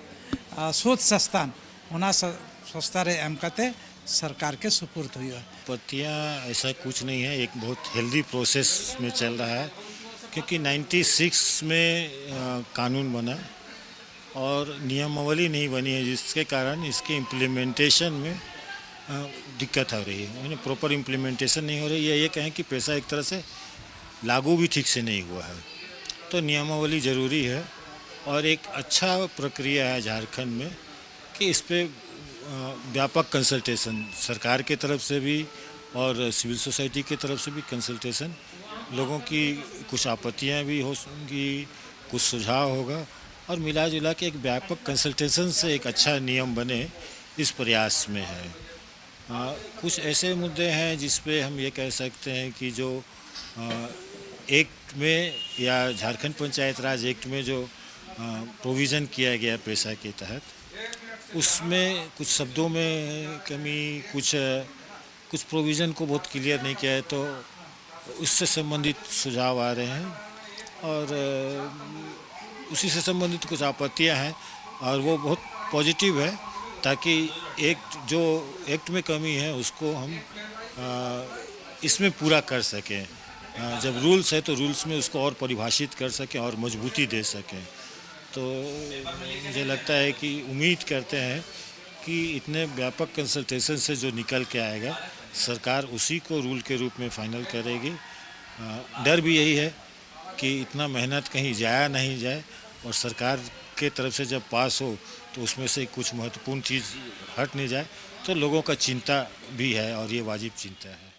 ᱟ, ᱥᱳᱫᱷ ᱥᱚᱝᱥᱛᱷᱟᱱ, ᱚᱱᱟ ᱥᱚ-, ᱥᱚᱝᱥᱛᱷᱟ ᱨᱮ ᱮᱢ ᱠᱟᱛᱮ ᱥᱚᱨᱠᱟᱨ ᱠᱮ ᱥᱩᱯᱩᱨᱫ ᱦᱩᱭᱩᱜᱼᱟ᱾ आपत्तियां ऐसा कुछ नहीं है, एक बहुत हेल्दी प्रोसेस में चल रहा है, क्योंकि नाइन्टी सिक्स में, अ, कानून बना और नियमावली नहीं बनी है, जिसके कारण इसके इम्प्लीमेंटेशन में, अ, दिक्कत आ रही है, यानी प्रॉपर इम्प्लीमेंटेशन नहीं हो रही है। ये कहें कि पैसा एक तरह से लागू भी ठीक से नहीं हुआ है। तो नियमावली ज़रूरी है और एक अच्छा प्रक्रिया है झारखंड में कि इस पे, अ, व्यापक कंसल्टेशन सरकार के तरफ से भी और सिविल सोसाइटी की तरफ से भी कंसल्टेशन, लोगों की कुछ आपत्तियां भी होंगी, कुछ सुझाव होगा और मिला जुला के एक व्यापक कंसल्टेशन से एक अच्छा नियम बने, इस प्रयास में है। अ, कुछ ऐसे मुद्दे हैं जिस पे हम ये कह सकते हैं कि जो, अ, एक्ट में या झारखंड पंचायत राज एक्ट में जो, अ, प्रोविज़न किया गया पेशा के तहत, उसमें कुछ शब्दों में कमी, कुछ, कुछ प्रोविज़न को बहुत क्लियर नहीं किया है, तो उससे संबंधित सुझाव आ रहे हैं और, अ, उसी से संबंधित कुछ आपत्तियां हैं और वो बहुत पॉजिटिव है, ताकि एक्ट, जो एक्ट में कमी है उसको हम, अ, इसमें पूरा कर सकें। अ, जब रूल्स है तो रूल्स में उसको और परिभाषित कर सकें और मजबूती दे सकें। तो मुझे लगता है कि उम्मीद करते हैं कि इतने व्यापक कंसल्टेशन से जो निकल के आएगा, सरकार उसी को रूल के रूप में फाइनल करेगी। अ, डर भी यही है कि इतना मेहनत कहीं जाया नहीं जाए और सरकार के तरफ से जब पास हो तो उसमें से कुछ महत्वपूर्ण चीज़ हट नहीं जाए, तो लोगों का चिंता भी है और ये वाजिब चिंता है।